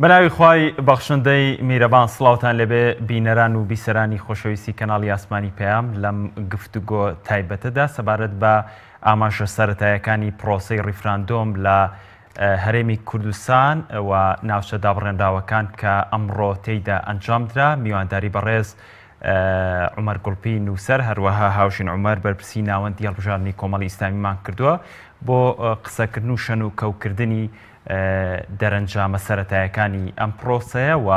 بەناوی خوای بەخشندەی میرەبان سڵاوتان لێبێ بینەران و بیسەرانی خۆشەویستی کەناڵی ئاسمانی پەیام لەم گفتوگۆ تایبەتەدا سەبارەت بە ئاماژە سەرەتایەکانی پرۆسەی ڕیفراندۆم لە هەرێمی کوردستان و ناوچە دابڕێنراوەکان کە ئەمڕۆ تێیدا ئەنجامدرا میوانداری بەڕێز عومەر گوڵپی نووسەر هەروەها هاوژین عومەر بەرپرسی ناوەندی هەڵبژاردنی کۆمەڵی ئیسلامیمان کردووە بۆ قسەکردن و شەن و کەوکردنی دەرەنجامە سەرەتایەکانی ئەم پرۆسەیە و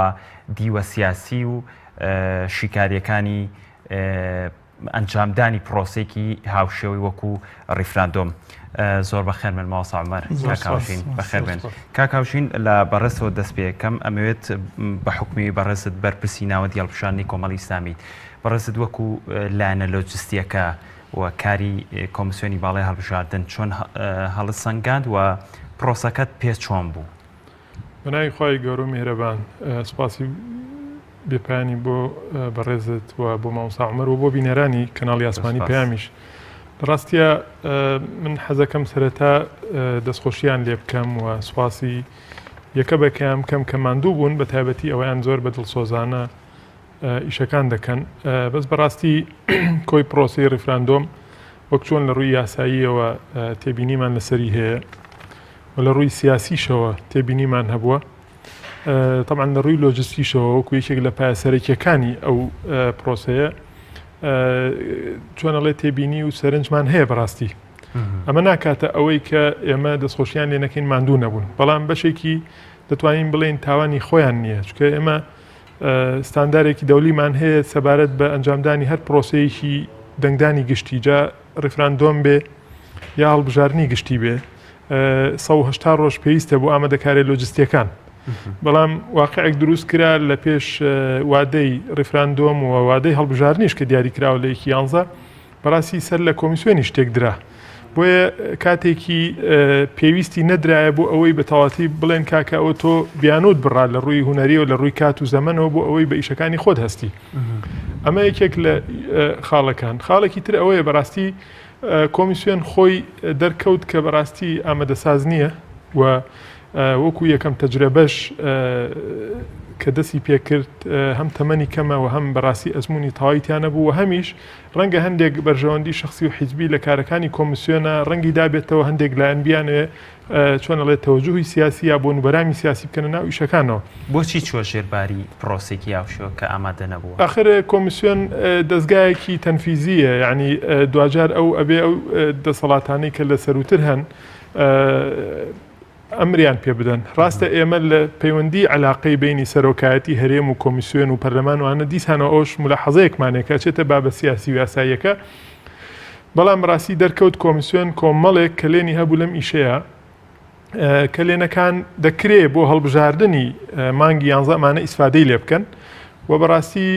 دیوە سیاسی و شیکاریەکانی ئەنجامدانی پرۆسێکی هاوشێوەی وەکو ڕیفراندۆم. زۆر بەخێر بن مامۆستا عومەر کاک هاوژین بەخێر بێن کاک هاوژین لە بەڕێزەوە دەست پێ ئەکەم ئەمەوێت بە حوکمی بەڕێزت بەرپرسی ناوەندی هەڵبژاردنی کۆمەڵی ئیسلامی بەڕێزت وەکو لایەنە لۆجستیەکە و کاری کۆمسیۆنی باڵای هەڵبژاردن چۆن هەڵسەنگاند و پرۆسەکەت پێ چۆن بوو؟ بەناوی خوای گەورە و میهرەبان سوپاسی بێپایانی بۆ بەڕێزت و بۆ مامۆستا عومەر و بۆ بینەرانی کەناڵی ئاسمانی پەیامیش. لە ڕاستیە من حەزەکەم سەرەتا دەستخۆشیان لێ بکەم و سوپاسی یەکە بەکەیان بکەم کە ماندوو بوون بە تایبەتی ئەویان زۆر بە دڵسۆزانە ئیشەکان دەکەن بەس بەڕاستی کۆی پرۆسی ڕیفراندۆم وەک چۆن لە ڕووی یاساییەوە تێبینیمان لەسەری هەیە و لە ڕووی سیاسیشەوە تێبینیمان هەبووە تەبعەن لە ڕووی لۆجستیشەوە وەکو یەکێک لە پایە سەرەکیەکانی ئەو پرۆسەیە چۆنەڵێ تێبینی و سەرنجمان هەیە بەڕاستی ئەمە ناکاتە ئەوەی کە ئێمە دەستخۆشیان لێ نەکەین ماندوو نەبوون بەڵام بەشێکی دەتوانین بڵێین تاوانی خۆیان نییە چکە ئێمە ستاندارێکی دەولیمان هەیە سەبارەت بە ئەنجامدانی هەر پرۆسەیەکی دەنگدانی گشتی جا ڕیفراندۆم بێ یا هەڵبژاردنی گشتی بێ 180 ڕۆژ پێویستە بۆ ئامادەکاری لۆجستیەکان بەڵام واقعێک دروست کرا لە پێش وادەی ڕیفراندۆم و وادەی هەڵبژاردنیش کە دیاری کراوە لە یەکی یانزە بەڕاستی سەر لە کۆمیسیۆنیش تێکدرا بۆیە کاتێکی پێویستی نەدرایە بۆ ئەوەی بە تەواتی بڵێن کاکە ئەوە تۆ بیانوت بڕا لە ڕووی هونەریەوە لە ڕووی کات و زەمەنەوە بۆ ئەوەی بە ئیشەکانی خۆت هەستی ئەمە یەکێک لە خاڵەکان خاڵێکی تر ئەوەیە بەڕاستی کۆمیسیۆن خۆی دەرکەوت کە بەڕاستی ئامادەساز نییە و وەکو یەکەم تەجرەبەش کە دەستی پێکرد هەم تەمەنی کەمە و هەم بەڕاستی ئەزمموی تەواوی تیا نەبوو و هەمیش ڕەنگە هەندێک بەرژەوەندی شخصی و حیزبی لە کارەکانی کۆمیسیۆنە ڕەنگی دابێتەوە هەندێک لایەن بیانەوێ چۆن ئەڵێ تەوەجوهی سیاسی یا بۆنوبەرامی سیاسی بکەنە ناو ئیشەکانەوە. بۆچی چووە ژێر باری پرۆسەیەکی هاوشێوە کە ئامادە نەبووە؟ ئاخر کۆمیسیۆن دەزگایەکی تەنفیزییە یانی دواجار ئەو ئەبێ ئەو دەسەڵاتانەی کە لە سەرووتر هەن ئەمریان پێ بدەن. ڕاستە ئێمە لە پەیوەندی عەلاقەی بەینی سەرۆکایەتی هەرێم و کۆمیسیۆن و پەرلەمان وانە دیسانەوە ئەوش مولاحەزەیەکمان هەیە کە ئەچێتە بابە سیاسی و یاساییەکە بەڵام ڕاستی دەرکەوت کۆمیسیۆن کۆمەڵێک کەلێنی هەبوو لەم ئیشەیە کەلێنەکان دەکرێ بۆ هەڵبژاردنی مانگی یانزە ئەمانە ئیسفادەی لێ بکەن و بەڕاستی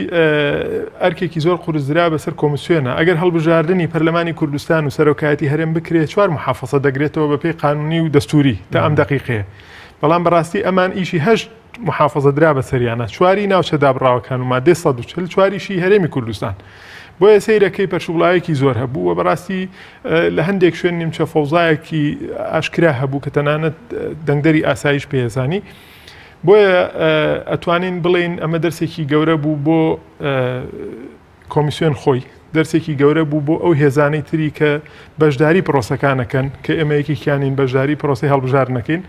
ئەرکێکی زۆر قورسدرا بەسەر کۆمیسیۆنە ئەگەر هەڵبژاردنی پەرلەمانی کوردستان و سەرۆکایەتی هەرێم بکرێت چوار محافظە دەگرێتەوە بەپێی قانونی و دەستوری تا ئەم دەقیقەیە بەڵام بەڕاستی ئەمان ئیشی هەشت محافظە درا بەسەریانە چواری ناوچە دابڕاوەکان و مادەی 140 چواریشی هەرێمی کوردستان بۆیە سەیرەکەی پەرشوبڵاوێکی زۆر هەبوو و بەڕاستی لە هەندێک شوێن نیمچە فەوزایەکی ئاشکرا هەبوو کە تەنانەت دەنگدەری ئاسایش پێزانی بۆیە ئەتوانین بڵێین ئەمە دەرسێکی گەورە بوو بۆ کۆمیسیۆن خۆی دەرسێکی گەورە بوو بۆ ئەو هێزانەی تری کە بەشداری پرۆسەکانەکەن کە ئێمە یەکێکیانین بەشداری پرۆسی هەڵبژاردنەکەین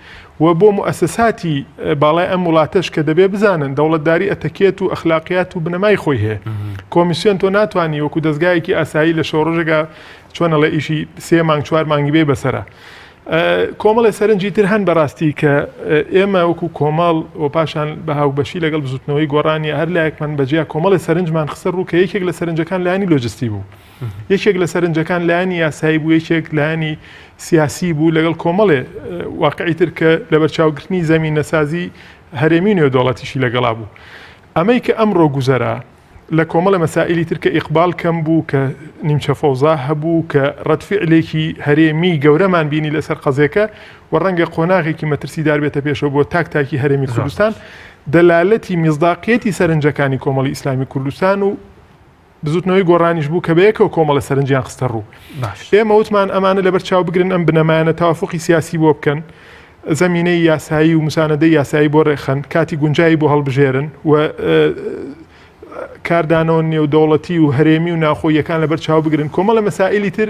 و بۆ موئەسەساتی باڵای ئەم وڵاتەش کە دەبێ بزانن دەوڵەتداری ئەتەکێت و ئەخلاقیات و بنەمای خۆی هەیە کۆمیسیۆن تۆ ناتوانانی وەکو دەستگایەکی ئاسایی لە شەوڕۆژێکا چۆنەڵێ ئیشی سێ مانگ چوار مانگی بێ بەسەرە کۆمەڵێ سەرنجی تر هەن بەڕاستی کە ئێمە وەکو کۆمەڵ و پاشان بە هاوبەشی لەگەڵ بزوتنەوەی گۆڕان یا هەر لایەکمان بەجیا کۆمەڵێ سەرنجمان خستە ڕوو کە یەکێک لە سەرنجەکان لایەنی لۆجستی بوو یەکێک لە سەرنجەکان لایەنی یاسایی بوو یەکێک لایەنی سیاسی بوو لەگەڵ کۆمەڵێ واقعی تر کە لەبەرچاوگرتنی زەمینەسازی هەرێمی نێودەوڵەتیشی لەگەڵا بوو ئەمەی کە ئەمڕۆ گوزەرا لە کۆمەڵە مەسائیلی تر کە ئیقباڵ کەم بوو، کە نیمچە فەوزا هەبوو، کە ڕەد فیعلێکی هەرێمی گەورەمان بینی لەسەر قەزێکە و ڕەنگە قۆناغێکی مەترسیدار بێتە پێشەوە بۆ تاک تاکی هەرێمی کوردستان، دەلالەتی میسداقیەتی سەرنجەکانی کۆمەڵی ئیسلامی کوردستان و بزوتنەوەی گۆڕانیش بوو کە بەیەکەوە کۆمەڵە سەرنجیان خستە ڕوو. ئێمە وتمان ئەمانە لەبەر چاو بگرن ئەم بنەمایانە تەوافوقی سیاسی بۆ بکەن. زەمینەی یاسایی و مساندەی یاسایی بۆ ڕێکخەن، کاتی گونجاوی بۆ هەڵبژێرن و کاردانەوە نێودەوڵەتی و هەرێمی و ناوخۆییەکان لەبەر چاو بگرن، کۆمەڵە مەسائیلی تر،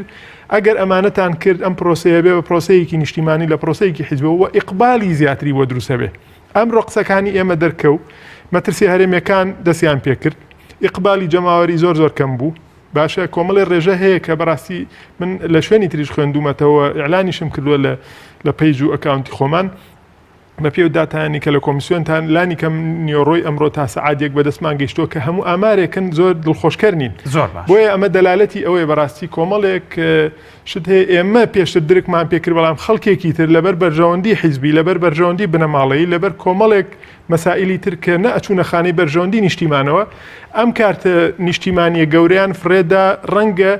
ئەگەر ئەمانەتان کرد ئەم پرۆسەیە بێ بە پرۆسەیەکی نیشتیمانی لە پرۆسەیەکی حیزبەوە و ئیقبالی زیاتری بۆ دروست هەبێ. ئەمڕۆ قسەکانی ئێمە دەرکەو مەترسی هەرێمیەکان دەستیان پێکرد، ئیقبالی جەماوەری زۆر زۆر کەم بوو. باشە کۆمەڵی ڕێژە هەیە کە بەڕاستی من لە شوێنی تریش خوێندومەتەوە ئیعلانیشم کردووە لە لە page و account ی خۆمان بە پێ و داتایانی کە لە کۆمیسیۆنتان لانی کەم نیۆڕۆی ئەمڕۆ تا سەعات یەک بەدەستمان گەیشتووە کە هەموو ئامارێکن زۆر دڵخۆشکەر نین زۆر باش بۆیە ئەمە دەلالەتی ئەوەیە بەڕاستی کۆمەڵێک شت هەیە ئێمە پێشتر درکمان پێکرد بەڵام خەڵکێکی تر لەبەر بەرژەوەندی حیزبی لەبەر بەرژەوەندی بنەماڵەیی لەبەر کۆمەڵێک مەسائیلی تر کە نەئەچوونە خانەی بەرژەوەندی نیشتیمانەوە، ئەم کارتە نیشتیمانییە گەورەیان فڕێدا، ڕەنگە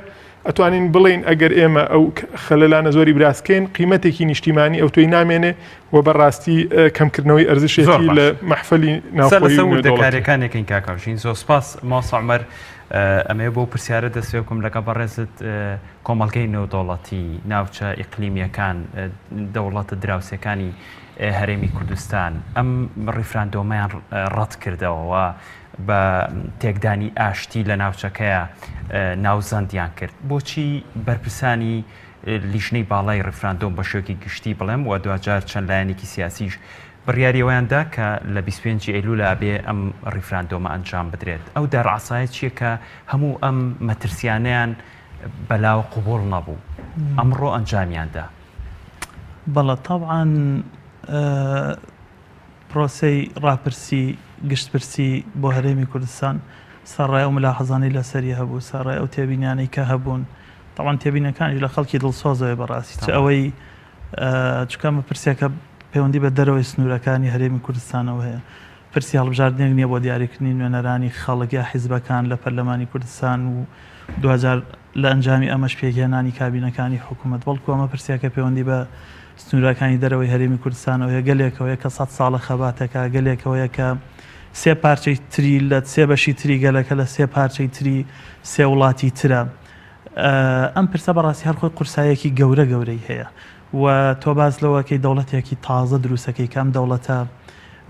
ئەتوانین بڵێین ئەگەر ئێمە ئەو خەلەلانە زۆری براسکەین قیمەتێکی نیشتیمانی ئەوتۆی نامێنێ و بە ڕاستی کەمکردنەوەی ئەرزشێتی لە مەحفەلی ناوخۆیی و نێودەوڵەتی. وردەکاریەکانێکین کاک هاوژین زۆر سپاس مامۆستا عومەر ئەمەوێ بەو پرسیارە دەست پێ بکەم لەگەڵ بەڕێزت کۆمەڵگەی نێودەوڵەتی ناوچە ئیقلیمیەکان دەوڵەتە دراوسێکانی هەرێمی کوردستان ئەم ڕیفراندۆمەیان ڕەت کردەوە و بە تێکدانی ئاشتی لە ناوچەکەیە ناوزەندیان کرد. بۆچی بەرپرسانی لیژنەی باڵای ڕیفراندۆم بە شێوەیەکی گشتی بڵێم و دواجار چەند لایەنێکی سیاسیش بڕیاری ئەوەیان دا کە لە 25 ئەیلولا ئەبێ ئەم ڕیفراندۆمە ئەنجام بدرێت؟ ئەو دارعەسایە چییە کە هەموو ئەم مەترسیانەیان بەلاوە قبوڵ نەبوو ئەمڕۆ ئەنجامیان دا؟ بەڵێ تەبعەن پرۆسەی ڕاپرسی گشتپرسی بۆ هەرێمی کوردستان سەرڕای ئەو ملاحەزانەی لەسەری هەبوو سەرڕای ئەو تێبینیانەی کە هەبوون تەبعەن تێبینەکانیش لە خەڵکی دڵسۆزەوەی بەڕاستی چ ئەوەی چونکە ئەمە پرسێکە پەیوەندی بە دەرەوەی سنوورەکانی هەرێمی کوردستانەوە هەیە پرسی هەڵبژاردنێک نییە بۆ دیاریکردنی نوێنەرانی خەڵک یا حیزبەکان لە پەرلەمانی کوردستان و دواجار لە ئەنجامی ئەمەش پێکهێنانی کابینەکانی حکوومەت، بەڵکو ئەمە پرسێکە پەیوەندی بە سنوورەکانی دەرەوەی هەرێمی کوردستانەوە هەیە، گەلێکەوەیە کە سەد ساڵە خەباتەکە، گەلێکەوەیە کە سێ پارچەی تری لە سێ بەشی تری گەلەکە لە سێ پارچەی تری سێ وڵاتی ترە. ئەم پرسە بەڕاستی هەر خۆی قورساییەکی گەورە گەورەی هەیە و تۆ باس لەوەکەی دەوڵەتێکی تازە دروستەکەی کە ئەم دەوڵەتە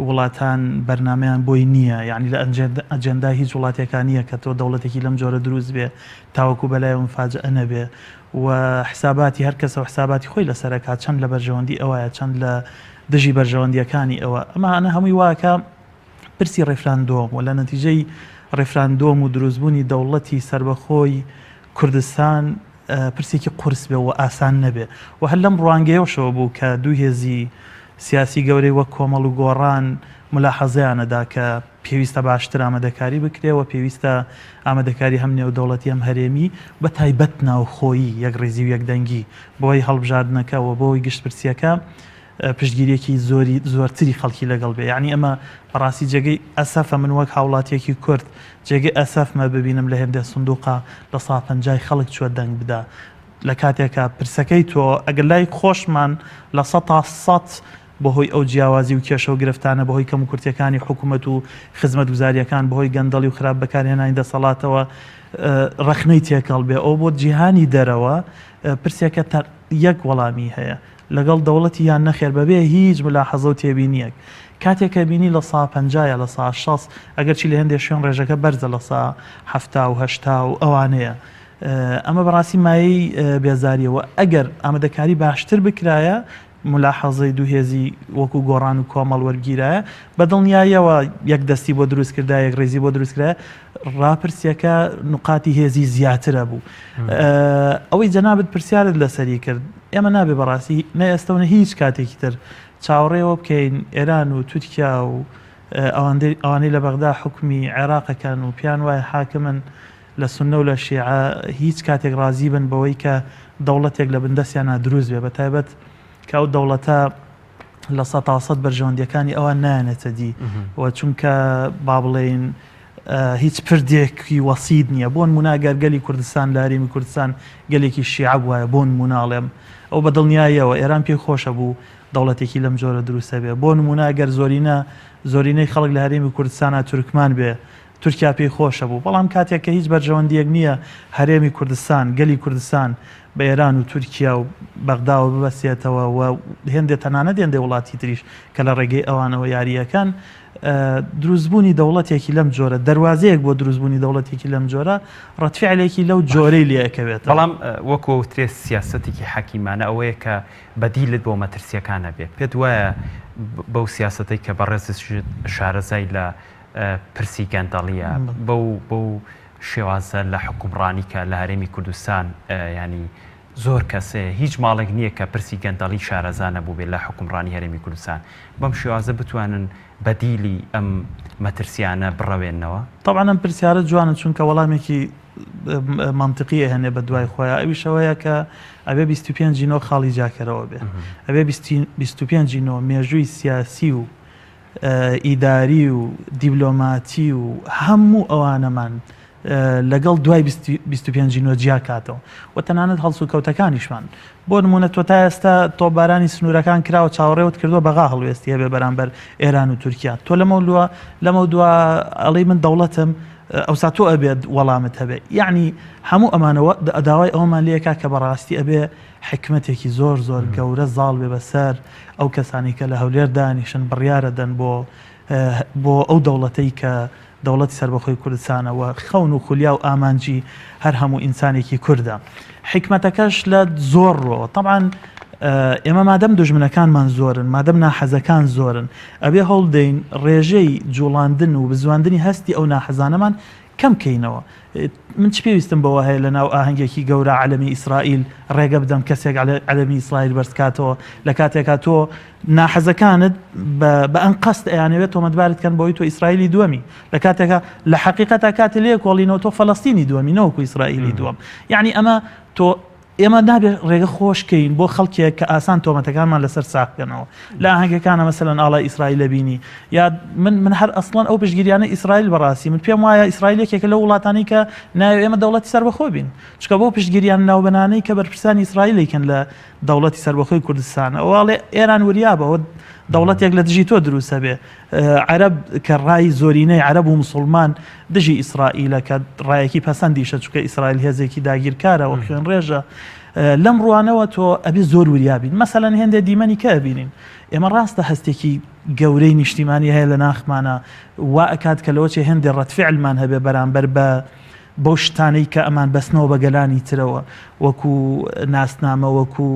وڵاتان بەرنامەیان بۆی نییە، یەعنی لە ئەجێندای هیچ وڵاتێکا نییە کە تۆ دەوڵەتێکی لەم جۆرە دروست بێ تاوەکو بەلایەوە مفاجەئە نەبێ و حساباتی هەر کەسەو حساباتی خۆی لەسەر ئەکا چەند لە بەرژەوەندی ئەوایە چەند لە دژی بەرژەوەندییەکانی ئەوە ئەمانە هەمووی واکا پرسی ڕیفراندۆم و لە نەتیجەی ڕیفراندۆم و دروستبوونی دەوڵەتی سەربەخۆی کوردستان پرسێکی قورس بێ و ئاسان نەبێ و هەر لەم ڕوانگەیەشەوە بوو کە دوو هێزی سیاسی گەورەی وەک کۆمەڵ و گۆڕان ملاحەزەیان ئەدا کە پێویستە باشتر ئامادەکاری بکرێ و پێویستە ئامادەکاری هەم نێودەوڵەتی هەم هەرێمی بە تایبەت ناوخۆیی یەکڕیزی و یەکدەنگی بۆی هەڵبژاردنەکە و بۆی گشتپرسییەکە پشتگیریەکی زۆری زۆرتری خەڵکی لەگەڵ بێ یانی ئەمە بەڕاستی جێگەی ئەسەفە من وەک هاوڵاتیەکی کورد جێگەی ئەسەفمە ببینم لە هێندێ سندوقا لە سا پەنجای خەڵک چوە دەنگ بدا لە کاتێکا پرسەکەی تۆ ئەگەر لای خۆشمان لە سەتا سەت بەهۆی ئەو جیاوازی و کێشە و گرفتانە بەهۆی کەموکورتیەکانی حکومەت و خزمەتگوزاریەکان بەهۆی گەندەڵی و خراپ بەکارهێنانی دەسەڵاتەوە ڕەخنەی تێکەڵ بێ ئەو بۆ جیهانی دەرەوە پرسێکە یەک وەڵامی هەیە لەگەڵ دەوڵەتی یان نەخێر بەبێ هیچ ملاحەزە و تێبینییەک. کاتێک کە بینی لە سا 50 یا لە سا 60 ئەگەرچی لە هێندێ شوێن ڕێژەکە بەرزە لە سا 70 و 80 و ئەوانەیە. ئەمە بەڕاستی مایەی بێزارییە و ئەگەر ئامادەکاری باشتر بکرایە ملاحەزەی دوو هێزی وەکوو گۆڕان و کۆمەڵ وەربگیرایە بە دڵنیاییەوە یەک دەستی بۆ دروست کردایە یەکڕیزی بۆ دروست کرایە ڕاپرسیەکە نوقاتی هێزی زیاترە بوو. ئەوەی جەنابت پرسیارت لەسەری کرد ئێمە نابێ بەڕاستی نە ئێستا و نە هیچ کاتێکی تر چاوەڕێەوە بکەین ئێران و تورکیا و ئەوانەی لە بەغدا حکومی عێراقەکەن و پیان وایە حاکمن لە سوننە و لە شیعە هیچ کاتێک ڕازی بن بەوەی کە دەوڵەتێک لە بندەستیانا دروست بێ بە تایبەت کە ئەو دەوڵەتە لە سەتاسەد بەرژەوەندیەکانی ئەوان نایەنێتە دی و چونکە با بڵێین هیچ پردێکی وەسیت نییە بۆ نمونە گەر گەلی کوردستان لە هەرێمی کوردستان گەلێکی شیعە بوایە بۆ نموناڵێم ئەو بە دڵنیاییەوە ئێران پێی خۆشە بوو دەوڵەتێکی لەم جۆرە دروستە بێ بۆ نمونە گەر زۆرینە زۆرینەی خەڵک لە هەرێمی کوردستانە تورکمان بێ. تورکیا پێی خۆشە بوو، بەڵام کاتێک کە هیچ بەرژەوەندییەک نییە هەرێمی کوردستان، گەلی کوردستان بە ئێران و تورکیا و بەغداوە ببەستێتەوە و هێندێ تەنانەت هێندێ وڵاتی تریش کە لە ڕێگەی ئەوانەوە یارییەکەن، دروستبوونی دەوڵەتێکی لەم جۆرە، دەروازەیەک بۆ دروستبوونی دەوڵەتێکی لەم جۆرە، ڕەدفیعلێکی لەو جۆرەی لێ ئەکەوێتەوە. بەڵام وەکو ئەوترێ سیاسەتێکی حەکیمانە ئەوەیە کە بەدیلت بۆ مەترسییەکان هەبێ. پێت وایە بەو سیاسەتەی کە بەڕێزت شارەزای لە پرسی گەندەڵییە، بەو بەو شێوازە لە حوکمڕانی کە لە هەرێمی کوردستان یانی زۆر کەس هەیە هیچ ماڵێک نییە کە پرسی گەندەڵی شارەزا نەبووبێت لە حوکمڕانی هەرێمی کوردستان بەم شێوازە بتوانن بەدیلی ئەم مەترسیانە بڕەوێننەوە؟ تەبعەن ئەم پرسیارە جوانە چونکە وەڵامێکی مەنتقی ئەهێنێ بە دوای خۆیا ئەویش ئەوەیە کە ئەبێ 25 ی نۆ خاڵی جیاکەرەوە بێ ئەبێ 25 ی نۆ مێژووی سیاسی و ئیداری و دیبلۆماتی و هەموو ئەوانەمان لەگەڵ دوای 25 ی نۆ جیا کاتەوە و تەنانەت هەڵسوکەوتەکانیشمان. بۆ نموونە تۆ تا ئێستا تۆپبارانی سنوورەکان کراوە چاوەڕێوت کردووە بەغا هەڵوێستی هەبێ بەرامبەر ئێران و تورکیا. تۆ لەمەولوە لەمەودوا ئەڵێی من دەوڵەتم ئەوسا تۆ ئەبێت وەڵامت هەبێ. یەعنی هەموو ئەمانە داوای ئەوەمان لێکا کە بەڕاستی ئەبێ حیکمەتێکی زۆر زۆر گەورە زاڵ بێ بەسەر ئەو کەسانەی کە لە هەولێر دانیشن بڕیارەدەن بۆ بۆ ئەو دەوڵەتەی کە دەوڵەتی سەربەخۆی کوردستانە و خەون و خولیا و ئامانجی هەر هەموو ئینسانێکی کوردە. حیکمەتەکەش لە زۆر ڕووەوە. تەبعەن ئێمە مادەم دوژمنەکانمان زۆرن، مادەم ناحەزەکان زۆرن، ئەبێ هەوڵ بدەین ڕێژەی جوڵاندن و بزواندنی هەستی ئەو ناحەزانەمان کەم کەینەوە. من چ پێویستم بەوە هەیە لە ناو ئاهەنگێکی گەورە عەلەمی ئیسرائیل ڕێگە بدەم کەسێک عەلەمی ئیسرائیل بەرز کاتەوە لە کاتێکا تۆ ناحەزەکانت بە ئەنقەست ئەیانەوێت تۆمەتبارت کەن بەوەی تۆ ئیسرائیلی دووەمی لە کاتێکا لە حەقیقەتا کاتێ لێ کۆڵینەوە تۆ فەلەستینی دووەمی نەوەکو ئیسرائیلی دووەم یعنی ئەمە تۆ ئێمە نابێت ڕێگە خۆش کەین بۆ خەڵکێک کە ئاسان تۆمەتەکانمان لەسەر ساغ بکەنەوە لە ئاهەنگەکانە مەسەلەن ئاڵای ئیسرائیل بینی یا من من هەر ئەسڵەن ئەو پشتگیریانە ئیسرائیل بەڕاستی من پێم وایە ئیسرائیل یەکێکە لەو وڵاتانەی کە ناوێ ئێمە دەوڵەتی سەربەخۆ بین چونکە بەو پشتگیریان ناوبەنانەی کە بەرپرسانی ئیسرائیل ئەیکەن لە دەوڵەتی سەربەخۆی کوردستان ئەوە ئەڵێ ئێران وریابە ئەوە دەوڵەتێک لە دژی تۆ دروستە بێ عەرەب کە ڕای زۆرینەی عەرەب و مسوڵمان دژی ئیسرائیلە کە ڕایەکی پەسەندیشە چونکە ئیسرائیل هێزێکی داگیرکارە و خوێنڕێژە لەم ڕوانەوە تۆ ئەبێ زۆر وریا بین مەسەلەن هێندێ دیمەنی کە ئەبینین ئێمە ڕاستە هەستێکی گەورەی نیشتیمانی هەیە لە ناخمانە وا ئەکات کە لەوە چێ هێندێ ڕەتفعلمان هەبێ بەرامبەر بە بەو شتانەی کە ئەمان بەستنەوە بە گەلانی ترەوە وەکو ناسنامە وەکو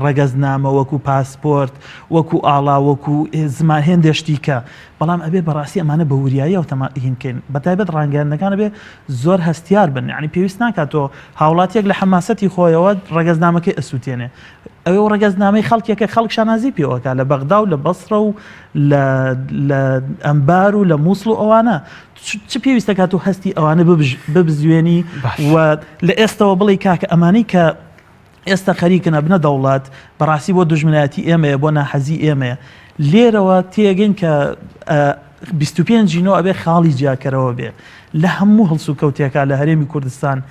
ڕەگەزنامە وەکو پاسپۆرت وەکو ئاڵا وەکو زمان هێندێ شتی کە بەڵام ئەبێ بەڕاستی ئەمانە بە وریاییەوە تەما هین بکەین بە تایبەت ڕانگەیاندنەکان ئەبێ زۆر هەستیار بن یعنی پێویست ناکات تۆ هاوڵاتیەک لە حەماسەتی خۆیەوە ڕەگەزنامەکەی ئەسووتێنێ ئەوێ و ڕەگەزنامەی خەڵکێکە خەڵک شانازی پێوەکە لە بەغدا و لە بەسرە و لە لە ئەنبار و لە مووسڵ و ئەوانە چ پێویستە کات و هەستی ئەوانە ببزوێنی و لە ئێستەوە بڵێ کاکە ئەمانەی کە ئێستا خەریکن ئەبنە دەوڵەت بەڕاستی بۆ دوژمنایەتی ئێمەیە بۆ ناحەزی ئێمەیە لێرەوە تێگەین کە 25 نۆ ئەبێ خاڵی جیاکەرەوە بێ لە هەموو هەڵسوکەوتێکا لە هەرێمی کوردستان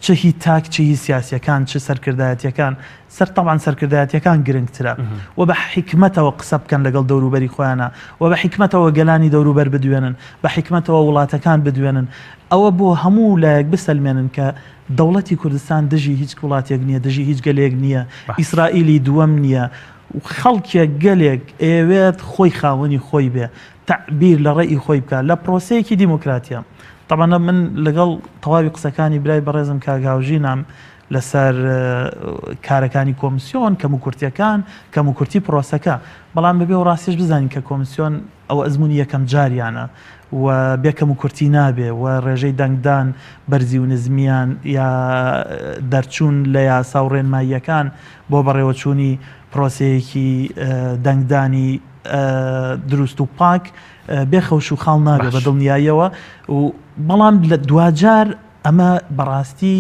چ هی تاک چ هی سیاسیەکان چ سەرکردایەتیەکان سەر تەبعەن سەرکردایەتیەکان گرنگترە و بە حیکمەتەوە قسە بکەن لەگەڵ دەوروبەری خۆیانا و بە حیکمەتەوە گەلانی دەوروبەر بدوێنن بە حیکمەتەوە وڵاتەکان بدوێنن ئەوە بۆ هەموو لایەک بسەلمێنن کە دەوڵەتی کوردستان دژی هیچ وڵاتێک نییە دژی هیچ گەلێک نییە ئیسرائیلی دووەم نییە خەڵکێک گەلێک ئەیەوێت خۆی خاوەنی خۆی بێ تەعبیر لە ڕەئی خۆی بکات لە پرۆسەیەکی دیموکراتیە. تەبعەن من لەگەڵ تەواوی قسەکانی برای بەڕێزم کاک هاوژینام لەسەر کارەکانی کۆمسیۆن، کەموکورتیەکان، کەموکورتی پرۆسەکە، بەڵام بەبێ و ڕاستیش بزانین کە کۆمسیۆن ئەوە ئەزموونی یەکەم جاریانە و بێ کەموکورتی نابێ و ڕێژەی دەنگدان بەرزی و نزمیان یا دەرچوون لە یاسا و ڕێنماییەکان بۆ بەڕێوەچوونی پرۆسەیەکی دەنگدانی دروست و پاک بێ خەوش و خاڵ نابێ بە دڵنیاییەوە و بەڵام لە دواجار ئەمە بەڕاستی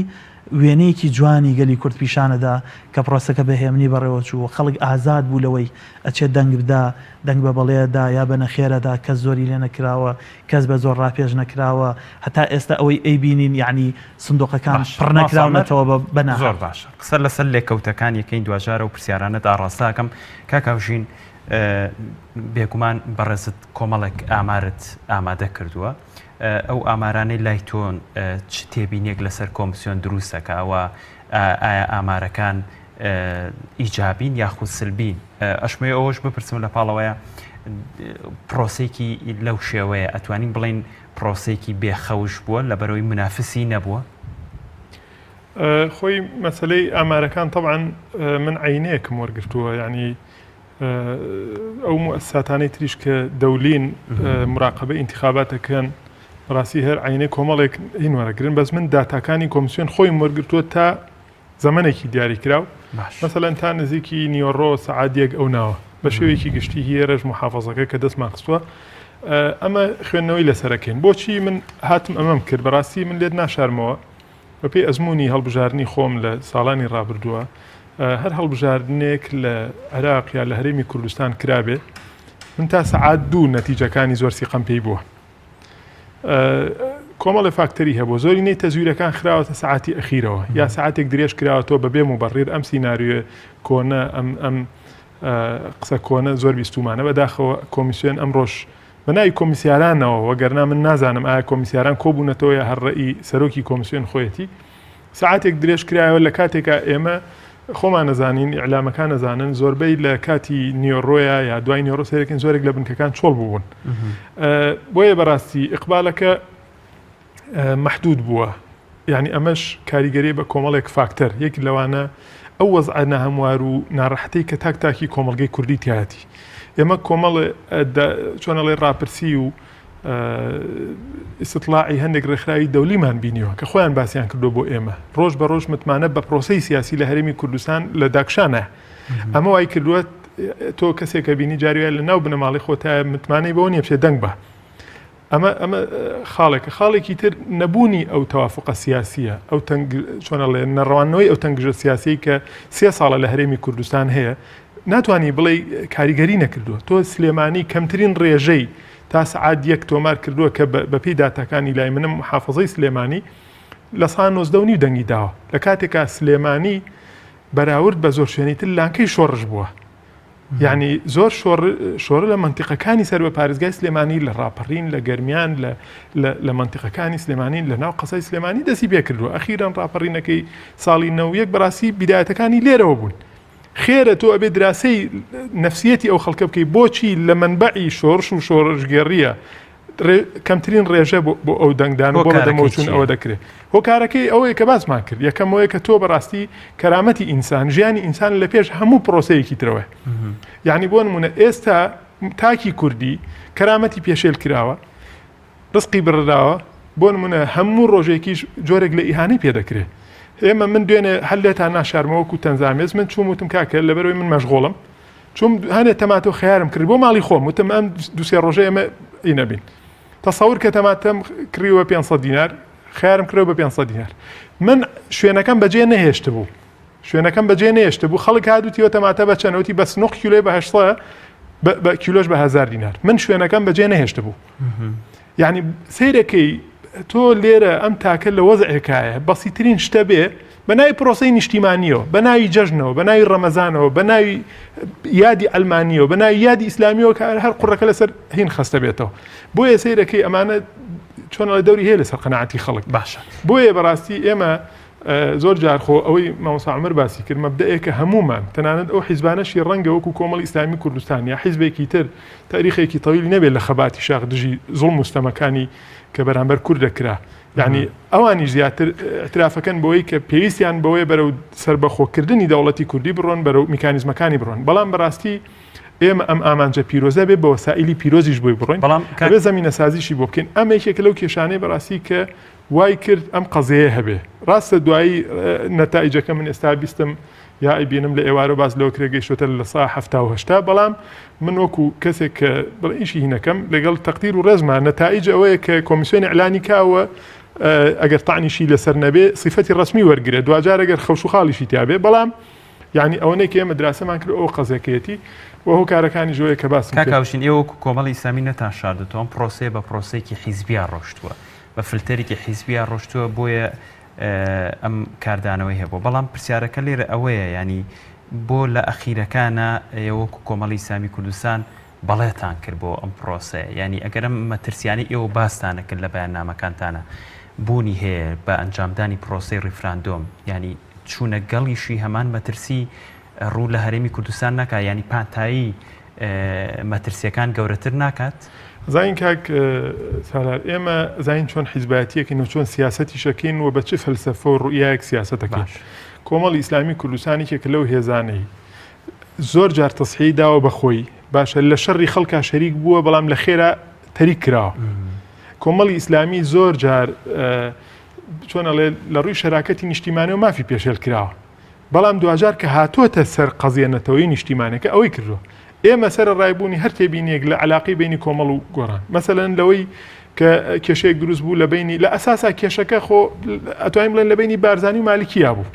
وێنەیەکی جوانی گەلی کورد پیشانەدا کە پرۆسەکە بە هێمنی بەڕێوەچوو و خەڵک ئازاد بوو لەوەی ئەچێ دەنگ بدا دەنگ بە بەڵێدا یا بە نەخێرەدا کەس زۆری لێ نەکراوە کەس بە زۆر ڕاپێچ نەکراوە هەتا ئێستا ئەوەی ئەیبینین یعنی سندوقەکان پڕ نەکراونەتەوە بە ناهەق. زۆر باشە قسە لەسەر لێکەوتەکان یەکەین دواجار ئەو پرسیارانەت ئاڕاستە ئەکەم کاک هاوژین. بێگومان بەڕێزت کۆمەڵێک ئامارت ئامادە کردووە ئەو ئامارانەی لای تۆن چ تێبینیەک لەسەر کۆمسیۆن دروستەکە ئەوە ئایا ئامارەکان ئیجابین یاخود سلبین ئەشمەوێ ئەوەش بپرسم لە پاڵەوەیە پرۆسێکی لەو شێوەیە ئەتوانین بڵین پرۆسێکی بێخەوش بووە لە بەرەوەی منافسی نەبووە؟ خۆی مەسلەی ئامارەکان طبعا من عینەیەکم وەرگتووە یعنی ئەو موئەسساتانەی تریش کە دەولین مراقبە ئینتخاباتەکەن بەڕاستی هەر عینەی کۆمەڵێک هین وەرەگرن بەس من داتاکانی کۆمسیۆن خۆیم وەرگتووە تا زەمەنێکی دیاریکراو مەسەلەن تا نزیکی نیوەڕۆ سەعات یەک ئەو ناوە بە شێوەیەکی گشتی هێرش محافظەکە کە دەستمان خستووە ئەمە خوێندنەوەی لەسەرەکەین بۆچی من هاتم ئەمەم کرد بەڕاستی من لێت ناشارمەوە بەپێی ئەزمموی هەڵبژاردنی خۆم لە ساڵانی ڕابردووە هەر هەڵبژاردنێک لە عێراق یا لە هەرێمی کوردستان کرابێ من تا سەعات دوو نەتیجەکانی زۆر سیقەم پێی بووە کۆمەڵی فاکتەری هەبوو زۆرینەی تەزویرەکان خراوەتە سەعاتی ئەخیرەوە یا ساعتێک درێژ کراوەتەوە بەبێ مبڕیر ئەم سیناریۆ کۆنە ئەم ئەم قسە کۆنە زۆر بیستومانە بەداخەوە کۆمیسیۆن ئەمڕۆش بە ناوی کۆمیسیارانەوە وەگەرنا من نازانم ئایا کۆمیسیاران کۆبوونەتەوە یا هەر ڕەئی سەرۆکی کۆمیسیۆن خۆیەتی سەعاتێک درێژ کرایەوە لە کاتێکا ئێمە خۆمان نەزانین ئیعلامەکان نەزانن زۆربەی لە کاتی نیۆڕۆیە یا دوای نیۆڕۆ سەیرەکەین زۆرێک لە بنکەکان چۆڵ بوون بۆیە بەڕاستی ئیقبالەکە مەحدود بووە یعنی ئەمەش کاریگەری بە کۆمەڵێک فاکتەر یەک لەوانە ئەو وەزعە ناهەموار و ناڕەحەتەی کە تاک تاکی کۆمەڵگەی کوردی تیایەتی ئێمە کۆمەڵ چۆنەڵێ ڕاپرسی و ئیستطلاعی هەندێک ڕێکخراوی دەولیمان بینیوە کە خۆیان باسییان کردو بۆ ئێمە ڕۆژ بە ڕۆژ متمانە بە پرۆسەی سیاسی لە هەرێمی کوردستان لە داکشانە ئەمە وای کردووە تۆ کەسێکە بینی جاریە لە ناو بنەماڵی خۆتا متمانەی بەوە نیە بچێ دەنگ بە ئەمە ئەمە خاڵێکە خاڵێکی تر نەبوونی ئەو تەوافقە سیاسیە ئەو تەنگ چۆنەڵێ نەڕوانەوەی ئەو تەنگژە سیاسی کە سێ ساڵە لە هەرێمی کوردستان هەیە ناتوانانی بڵێ کاریگەری نەکردووە تۆ سلێمانی کەمترین ڕێژەی تا سەعات یەک تۆمار کردووە کە بەپێی داتاکانی لای منم محافظەی سلێمانی لە سا نۆزدە و نیو دەنگی داوە لە کاتێکا سلێمانی بەراورد بە زۆر شوێنی تر لانکەی شۆڕش بووە یعنی زۆر شۆڕ لە منتیقەکانی سەر بە پارێزگای سلێمانی لە ڕاپەڕین لە گەرمیان لە منتیقەکانی سلێمانی لە ناو قەسای سلێمانی دەستی پێکردووە ئەخیران ڕاپەڕینەکەی ساڵی 91 بەڕاستی بیدایەتەکانی لێرەوە بوون خێرە تۆ ئەبێ دراسەی نەفسیەتی ئەو خەڵکە بکەی بۆچی لە مەنبەعی شۆڕش و شۆڕشگێڕیە کەمترین ڕێژە بۆ ئەو دەنگدان و بۆ بەدەمەوەچوون ئەوە دەکرێت هۆکارەکەی ئەوەیە کە باسمان کرد یەکەم ئەوەیە کە تۆ بەڕاستی کەرامەتی ئینسان ژیانی ئینسان لە پێش هەموو پرۆسەیەکی ترەوە یعنی بۆ نمونە ئێستا تاکی کوردی کەرامەتی پێشێل کراوە ڕزقی بڕراوە، بۆ نمونە هەموو ڕۆژێکیش جۆرێک لە ئیهانەی پێ دەکرێ. ئێمە من دوێنێ هەر لێتان ناشارمەوە وەکو تەنزامێز من چووم وتم کاکە لەبەرەوەی من مەشغوڵم چووم هەنێ تەماتە و خەیارم کرد بۆ ماڵی خۆم وتم ئەم دوسێ ڕۆژە ئێمە ئی نەبین تەسەور کە تەماتەم کڕیوە 500 دینار خەیارم کڕیوە بە 500 دینار من شوێنەکەم بەجێ نەهێشتبوو شوێنەکەم بەجێ نەهێشتبوو خەڵک هات وتیوە تەماتە بە چەند وتی بە سنوق کیلۆی بە 800 بە کیلۆش بە 1000 دینار من شوێنەکەم بەجێ نەهێشتبوو یعنی سەیرەکەی تۆ لێرە ئەم تاکە لە وەزعێکایە بەسیترین شتە بێ بە ناوی پرۆسەی نیشتیمانیەوە بە ناوی جەژنەوە بە ناوی ڕەمەزانەوە بە ناوی یادی ئەلمانیەوە بە ناوی یادی ئیسلامیەوە کە هەر قوڕەکە لەسەر هین خەستە بێتەوە بۆیە سەیرەکەی ئەمانە چۆن لە دەوری هەیە لەسەر قەناعەتی خەڵک باشە بۆیە بەڕاستی ئێمە زۆر جار خۆ ئەوەی مامۆستا عومەر باسی کرد مەبدەئێکە هەموومان تەنانەت ئەو حیزبانەشی ڕەنگە وەکو کۆمەڵی ئیسلامی کوردستان یا حیزبێکی تر تاریخێکی تەویل نەبێت لە خەباتی شاخ دژی زوڵم و ستەمەکانی کە بەرامبەر کورد دەکرا یعنی ئەوانیش زیاتر اعترافەکەن بەوەی کە پێویستیان بەوەیە بەرەو سربەخۆکردنی دەوڵەتی کوردی بڕۆن بەرەو میکانیزمەکانی بڕۆن بەڵام بەڕاستی ئێمە ئەم ئامانجە پیرۆزە بێ بە وەسائلی پیرۆزیش بۆی بڕۆین بەڵام بێ زەمینە سازیشی بۆ بکەین ئەمە یەکێکە لەو کێشانەی بەڕاستی کە وای کرد ئەم قەزیەیە هەبێ. ڕاستە دوایی نەتائیجەکە من ئێستا بیستم یا ئەیبینم لە ئێوارە باس لەوە کرێ گەیشتۆتە 70% بەڵام من وەکو کەسێک کە بڵێ ئیشی هینەکەم لەگەڵ تەقدیر و ڕێزما نەتائیج ئەوەیە کە کۆمیسیۆن ئیعلانی کاوە ئەگەر تەعنیشی لەسەر نەبێ سیفەتی ڕەسمی وەرگرێ دواجار ئەگەر خەوش و خاڵیشی تیابێ بەڵام یعنی ئەوەنەی کە ئێمە دراسەمان کرد ئەو قەزیەکەیەتی و هۆکارەکانی ژۆیە کە باسم کاک هاوشین ئێوە وەکو کۆمەڵی ئیسلامی نەتان شاردۆتەوە ئەم پرۆسەیە بە پرۆسەیەکی حیزبیا ڕۆشتووە بە فلتەرێکی حیزبیا ڕۆشتووە بۆیە ئەم کاردانەوەی هەبوو بەڵام پرسیارەکە لێرە ئەوەیە ینی. بۆ لە ئەخیرەکانا ئێوە وەکو کۆمەڵی ئیسلامی کوردستان بەڵێتان کرد بۆ ئەم پرۆسەیە؟ یانی ئەگەر ئەم مەترسیانەی ئێوە باستانە کرد لە بەیاننامەکانتانا بوونی هەیە بە ئەنجامدانی پرۆسەی ڕیفراندۆم یانی چوونە گەڵیشی هەمان مەترسی ڕوو لە هەرێمی کوردستان ناکات یانی پانتایی مەترسیەکان گەورەتر ناکات؟ زانین کاک سالار ئێمە زانین چۆن حیزبایەتیەکەین و چۆن سیاسەتیشەکەین و بە چ فەلسەفە و ڕوئیایەک سیاسەتەکەین. کۆمەڵی ئیسلامی کوردستان یەکێکە لەو هێزانەی زۆر جار تەسحیەی داوە بە خۆی باشە لە شەڕی خەڵکا شەریک بووە بەڵام لە خێرا تەریک کراوە. کۆمەڵی ئیسلامی زۆر جار چۆن ئەڵێ لە ڕووی شەراکەتی نیشتیمانی و مافی پێشێل کراوە. بەڵام دواجار کە هاتۆتە سەر قەزیە نەتەوەیی نیشتیمانەکە ئەوەی کردووە. ئێمە سەرەڕای بوونی هەر تێبینیەک لە عەلاقەی بەینی کۆمەڵ و گۆڕان. مەسەلەن لەوەی کە کێشەیەک دروست بوو لە بەینی لە ئەساسا کێشەکە خۆ ئەتوانین بڵێن لە بەینی بارزانی و مالکییا بوو.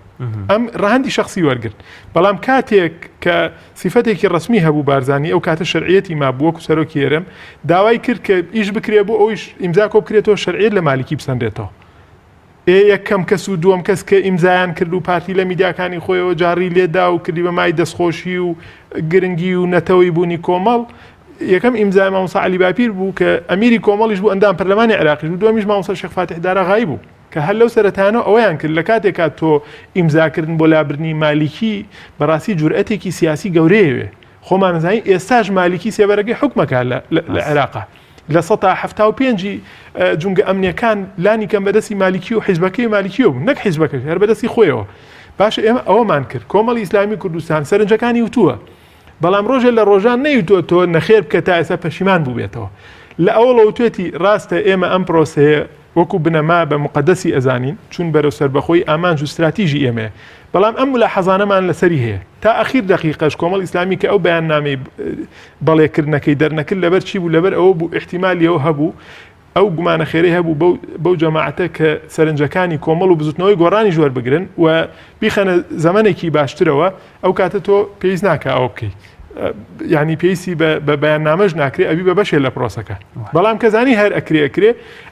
ئەم ڕەهەندی شەخسی وەرگرت. بەڵام کاتێک کە سیفەتێکی ڕەسمی هەبوو بارزانی ئەو کاتە شەرعیەتی مابوو وەکو سەرۆکی هەرێم داوای کرد کە ئیش بکرێ بۆ ئەویش ئیمزا کۆ بکرێتەوە شەرعیەت لە مالکی بسەنرێتەوە. ئێ یەکەم کەس و دووەم کەس کە ئیمزایان کرد و پارتی لە میدیاکانی خۆیەوە جاڕی لێدا و کردی بە مای دەستخۆشی و گرنگی و نەتەوەی بوونی کۆمەڵ، یەکەم ئیمزای مامۆستا عەلی باپیر بوو کە ئەمیری کۆمەڵیش بوو ئەندام پەرلەمانی عێراقیش بوو، دووەمیش مامۆستا شێخ فاتیح داراغایی بوو کە هەر لەو سەرەتایانەوە ئەوەیان کرد. لە کاتێکا تۆ ئیمزاکردن بۆ لابردنی مالیکی بەڕاستی جورئەتێکی سیاسی گەورەیەوێ. خۆمان ئەزانین ئێستاش مالیکی سێبەرەکەی حوکمەکا لە عێراقا. 75% ی جومگە ئەمنیەکان لانی کەم بەدەستی مالیکی و حیزبەکەی مالیکیەوە بوو نەک حیزبەکەش هەر بەدەستی خۆیەوە باشە ئێمە ئەوەمان کرد کۆمەڵی ئیسلامی کوردستان سەرنجەکانی وتووە بەڵام ڕۆژێ لە ڕۆژان نەیوتووە تۆ نەخێر بکە تا ئێستا پەشیمان بووبێتەوە لە ئەوڵەوە توێتی ڕاستە ئێمە ئەم پرۆسەیە وەکو بنەما بە موقەدەسی ئەزانین، چوون بەرەو سەربەخۆیی ئامانج و ستراتیژی ئێمەیە، بەڵام ئەم مولاحەزانەمان لەسەری هەیە. تا ئەخیر دەقیقەش کۆمەڵ ئیسلامی کە ئەو بەیاننامەی بەڵێ کردنەکەی دەرنەکرد لەبەر چی بوو؟ لەبەر ئەوە بوو ئیحتیمالی ئەوە هەبوو، ئەو گومانە خێرەی هەبوو بەو بەو جەماعەتە کە سەرنجەکانی کۆمەڵ و بزوتنەوەی گۆڕانیش وەربگرن و بیخەنە زەمەنێکی باشترەوە، ئەو کاتە تۆ پێویست ناکا ئەوە بکەی. یعنی پێویستی بە بەیاننامەش ناکرێ ئەبی بە بەشێ لە پرۆسەکە بەڵام کە زانی هەر ئەکرێ ئەکرێ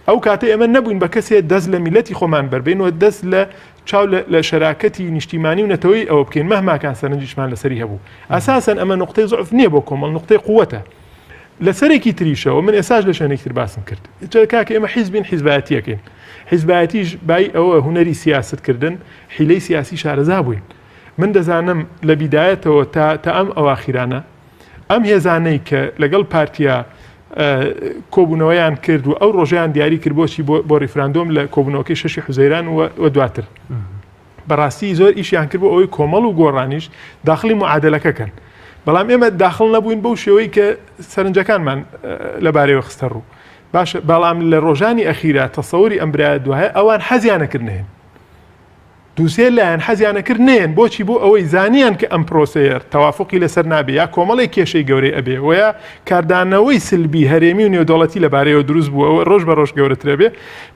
ئەو کاتە ئێمە نەبووین بە کەسێ دەست لە میلەتی خۆمان بەربین و دەست لە چاو لە شەراکەتی نیشتیمانی و نەتەوەی ئەوە بکەین مەهماکان سەرنجیشمان لەسەری هەبوو ئەساسەن ئەمە نقطەی زعف نییە بۆ کۆمەڵ نقطەی قووەتە لەسەرێکی تریشەوە من ئێساش لە شوێنێکی تر باسم کرد کاکە ئێمە حیزبین حیزبایەتیەکەین حیزبایەتیش بای ئەوە هونەری سیاستکردن حیلەی سیاسی شارەزا بووین من دەزانم لە بیدایەتەوە تا تا ئەم ئەواخیرانە ئەم هێزانەی کە لەگەڵ پارتیا کۆبوونەوەیان کرد و ئەو ڕۆژیان دیاری کرد بۆچی بۆ ڕیفراندۆم لە کۆبوونەوەکەی شەشی حوزەیران و دواتر بەڕاستی زۆر ئیشیان کرد بۆ ئەوەی کۆمەڵ و گۆڕانیش داخلی معادلەکە کەن بەڵام ئێمە داخل نەبووین بەو شێوەی کە سەرنجەکانمان لەبارەیەوە خستە ڕوو باشە بەڵام لە ڕۆژانی ئەخیرا تەسەوری ئەم برایە دوایە ئەوان حەزیانە کردنێن دووسێ لایەن حەزیان ئەکرد نەیەن، بۆچی؟ بۆ ئەوەی زانیان کە ئەم پرۆسەیە تەوافوقی لەسەر نابێ یا کۆمەڵێک کێشەی گەورەی ئەبێ و یا کاردانەوەی سلبی هەرێمی و نێودەوڵەتی لەبارەیەوە دروست بووە و ڕۆژ بە ڕۆژ گەورەتر ئەبێ،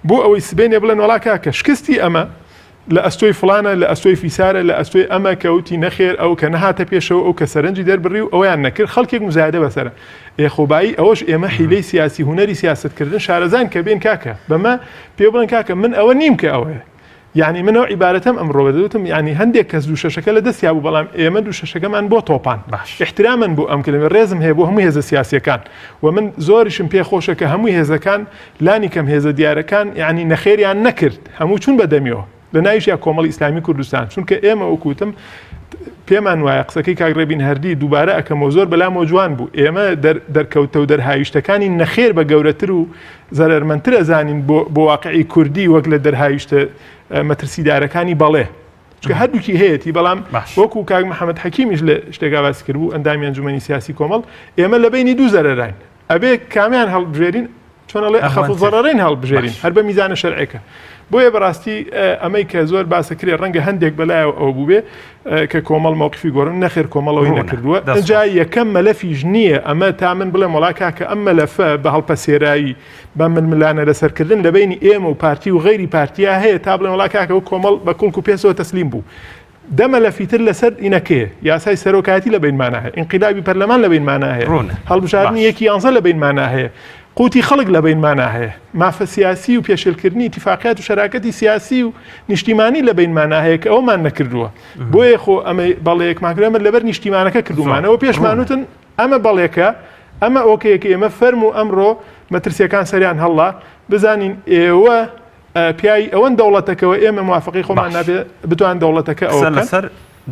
بۆ ئەوەی سبەینێ بڵێن وەڵا کاکە شکستی ئەمە لە ئەستۆی فڵانە، لە ئەستۆی فیسارە، لە ئەستۆی ئەمە کە وتی نەخێر، ئەو کە نەهاتە پێشەوە، ئەو کە سەرنجی دەربڕی و ئەوەیان نەکرد، خەڵکێک موزایەدە بەسەرە. ئێ خۆ بایی ئەوەش ئێمە حیلەی سیاسی هونەری سیاسەتکردن شارەزاین کە بێن کاکە بەمە پێ بڵێن کاکە من ئەوە نیم کە ئەوەیە. یانی من ئەو عیبارەتەم ئەمڕۆ بەدەوتم یانی هەندێک کەس دوو شەشەکە لە دەستیا بوو بەڵام ئێمە دوو شەشەکەمان بۆ تۆپان باش احترامن بۆ ئەم کلمە ڕێزم هەیە بۆ هەموو هێزە سیاسیەکان و من زۆریشم پێ خۆشە کە هەموو هێزەکان لانی کەم هێزە دیارەکان یانی نەخێریان نەکرد هەموو چوون بە دەمیەوە لە ناویشیا کۆمەڵی ئیسلامی کوردستان چونکە ئێمە وەکوتم پێمان وایە قسەکەی کاک ڕێبین هەردی دووبارە ئەکەمەوە زۆر بەلامەوە جوان بوو ئێمە دەرکەوتە و دەرهاویشتەکانی نەخێر بە گەورەتر و زەرەرمەندتر ئەزانین بۆ بۆ واقعی کوردی وەک لە دەرهاویشتە مەترسیدارەکانی بەڵێ چونکە هەردووکی هەیەتی بەڵام وەکو کاک محەممەد حەکیمیش لە شتێکا باسی کردبوو ئەندامی ئەنجومەنی سیاسی کۆمەڵ ئێمە لە بینی دوو زەرەراین ئەبێ کامیان هەڵبژێرین چۆن ئەڵێ ئەخەف زەڕەرین هەڵبژێرین هەر بە میزانە شەرعێکە بۆیە بەڕاستی ئەمەی کە زۆر باسە کرێ ڕەنگە هەندێک بەلایەوە ئەوە بووبێ کە کۆمەڵ مەوقفی گۆڕن نەخێر کۆمەڵەوەی نەکردووە ئەجا یەکەم مەلەفیش نییە ئەمە تا من بڵێم وڵا کاکە ئەم مەلەفە بە هەڵپەسێرایی بە ململانە لەسەرکردن لە بینی ئێمە و پارتی و غەیری پارتیا هەیە تا بڵێم وڵا کاکە و کۆمەڵ بە کوڵک و پێسەوە تەسلیم بوو دە مەلەفی تر لەسەر ئینەکەیە یاسای سەرۆکایەتی لە بینمانە هەیە ئینقلابی پەرلەمان لە بینمانە هەیە ڕوونە هەڵبژاردنی یەکی یانزە لە بینمانە هەیە. قوتی خەڵک لە بەینمانا هەیە، مافە سیاسی و پێشێلکردنی ئیتیفاقیات و شەراکەتی سیاسی و نیشتیمانی لە بەینمانا هەیە کە ئەومان نەکردووە. بۆیە خۆ ئەمە بەڵێیەکمان کرد، ئەمە لەبەر نیشتیمانەکە کردوومانەوە، پێشمان وتن ئەمە بەڵێکە، ئەمە ئۆکەیەکە، ئێمە فەرموو ئەمڕۆ مەترسییەکان سەریان هەڵا، بزانین ئێوە پیاوی ئەوەن دەوڵەتەکەوە ئێمە موافقەی خۆمان نابێ بتوان دەوڵەتەکە ئەوە بکەن. لەسەر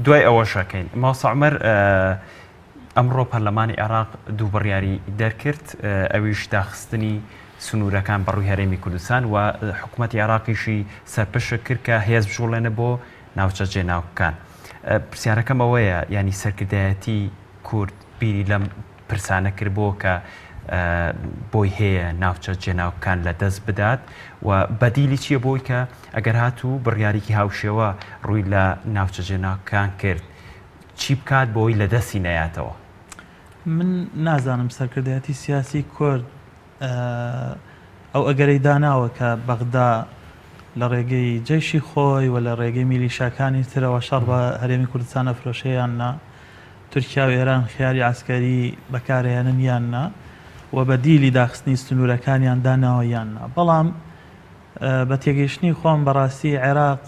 دوای ئەوەش ئەکەین مامۆستا عومەر ئەمڕۆ پەرلەمانی عێراق دوو بڕیاری دەرکرد، ئەویش داخستنی سنوورەکان بەڕووی هەرێمی کوردستان و حکومەتی عێراقیشی سەرپشک کرد کە هێز بجوڵێنە بۆ ناوچە جێناوکەکان. پرسیارەکەم ئەوەیە یانی سەرکردایەتی کورد بیری لەم پرسانە کردبووە کە بۆی هەیە ناوچە جێناوکەکان لە دەست بدات و بەدیلی چییە بۆی کە ئەگەر هاتوو بڕیارێکی هاوشێوە ڕووی لە ناوچە جێناوکەکان کرد چی بکات بۆی لە دەستی نەیاتەوە؟ من نازانم سەرکردایەتی سیاسی کورد ئەو ئەگەرەی داناوە کە بەغدا لە ڕێگەی جەیشی خۆی و لە ڕێگەی میلیشاکانی ترەوە شەڕ بە هەرێمی کوردستان ئەفرۆشێ یان نا، تورکیا و ئێران خیاری عەسکەری بەکارئەهێنن یان نا و بەدیلی داخستنی سنوورەکانیان داناوە یان نا. بەڵام بە تێگەیشتنی خۆم بەڕاستی عێراق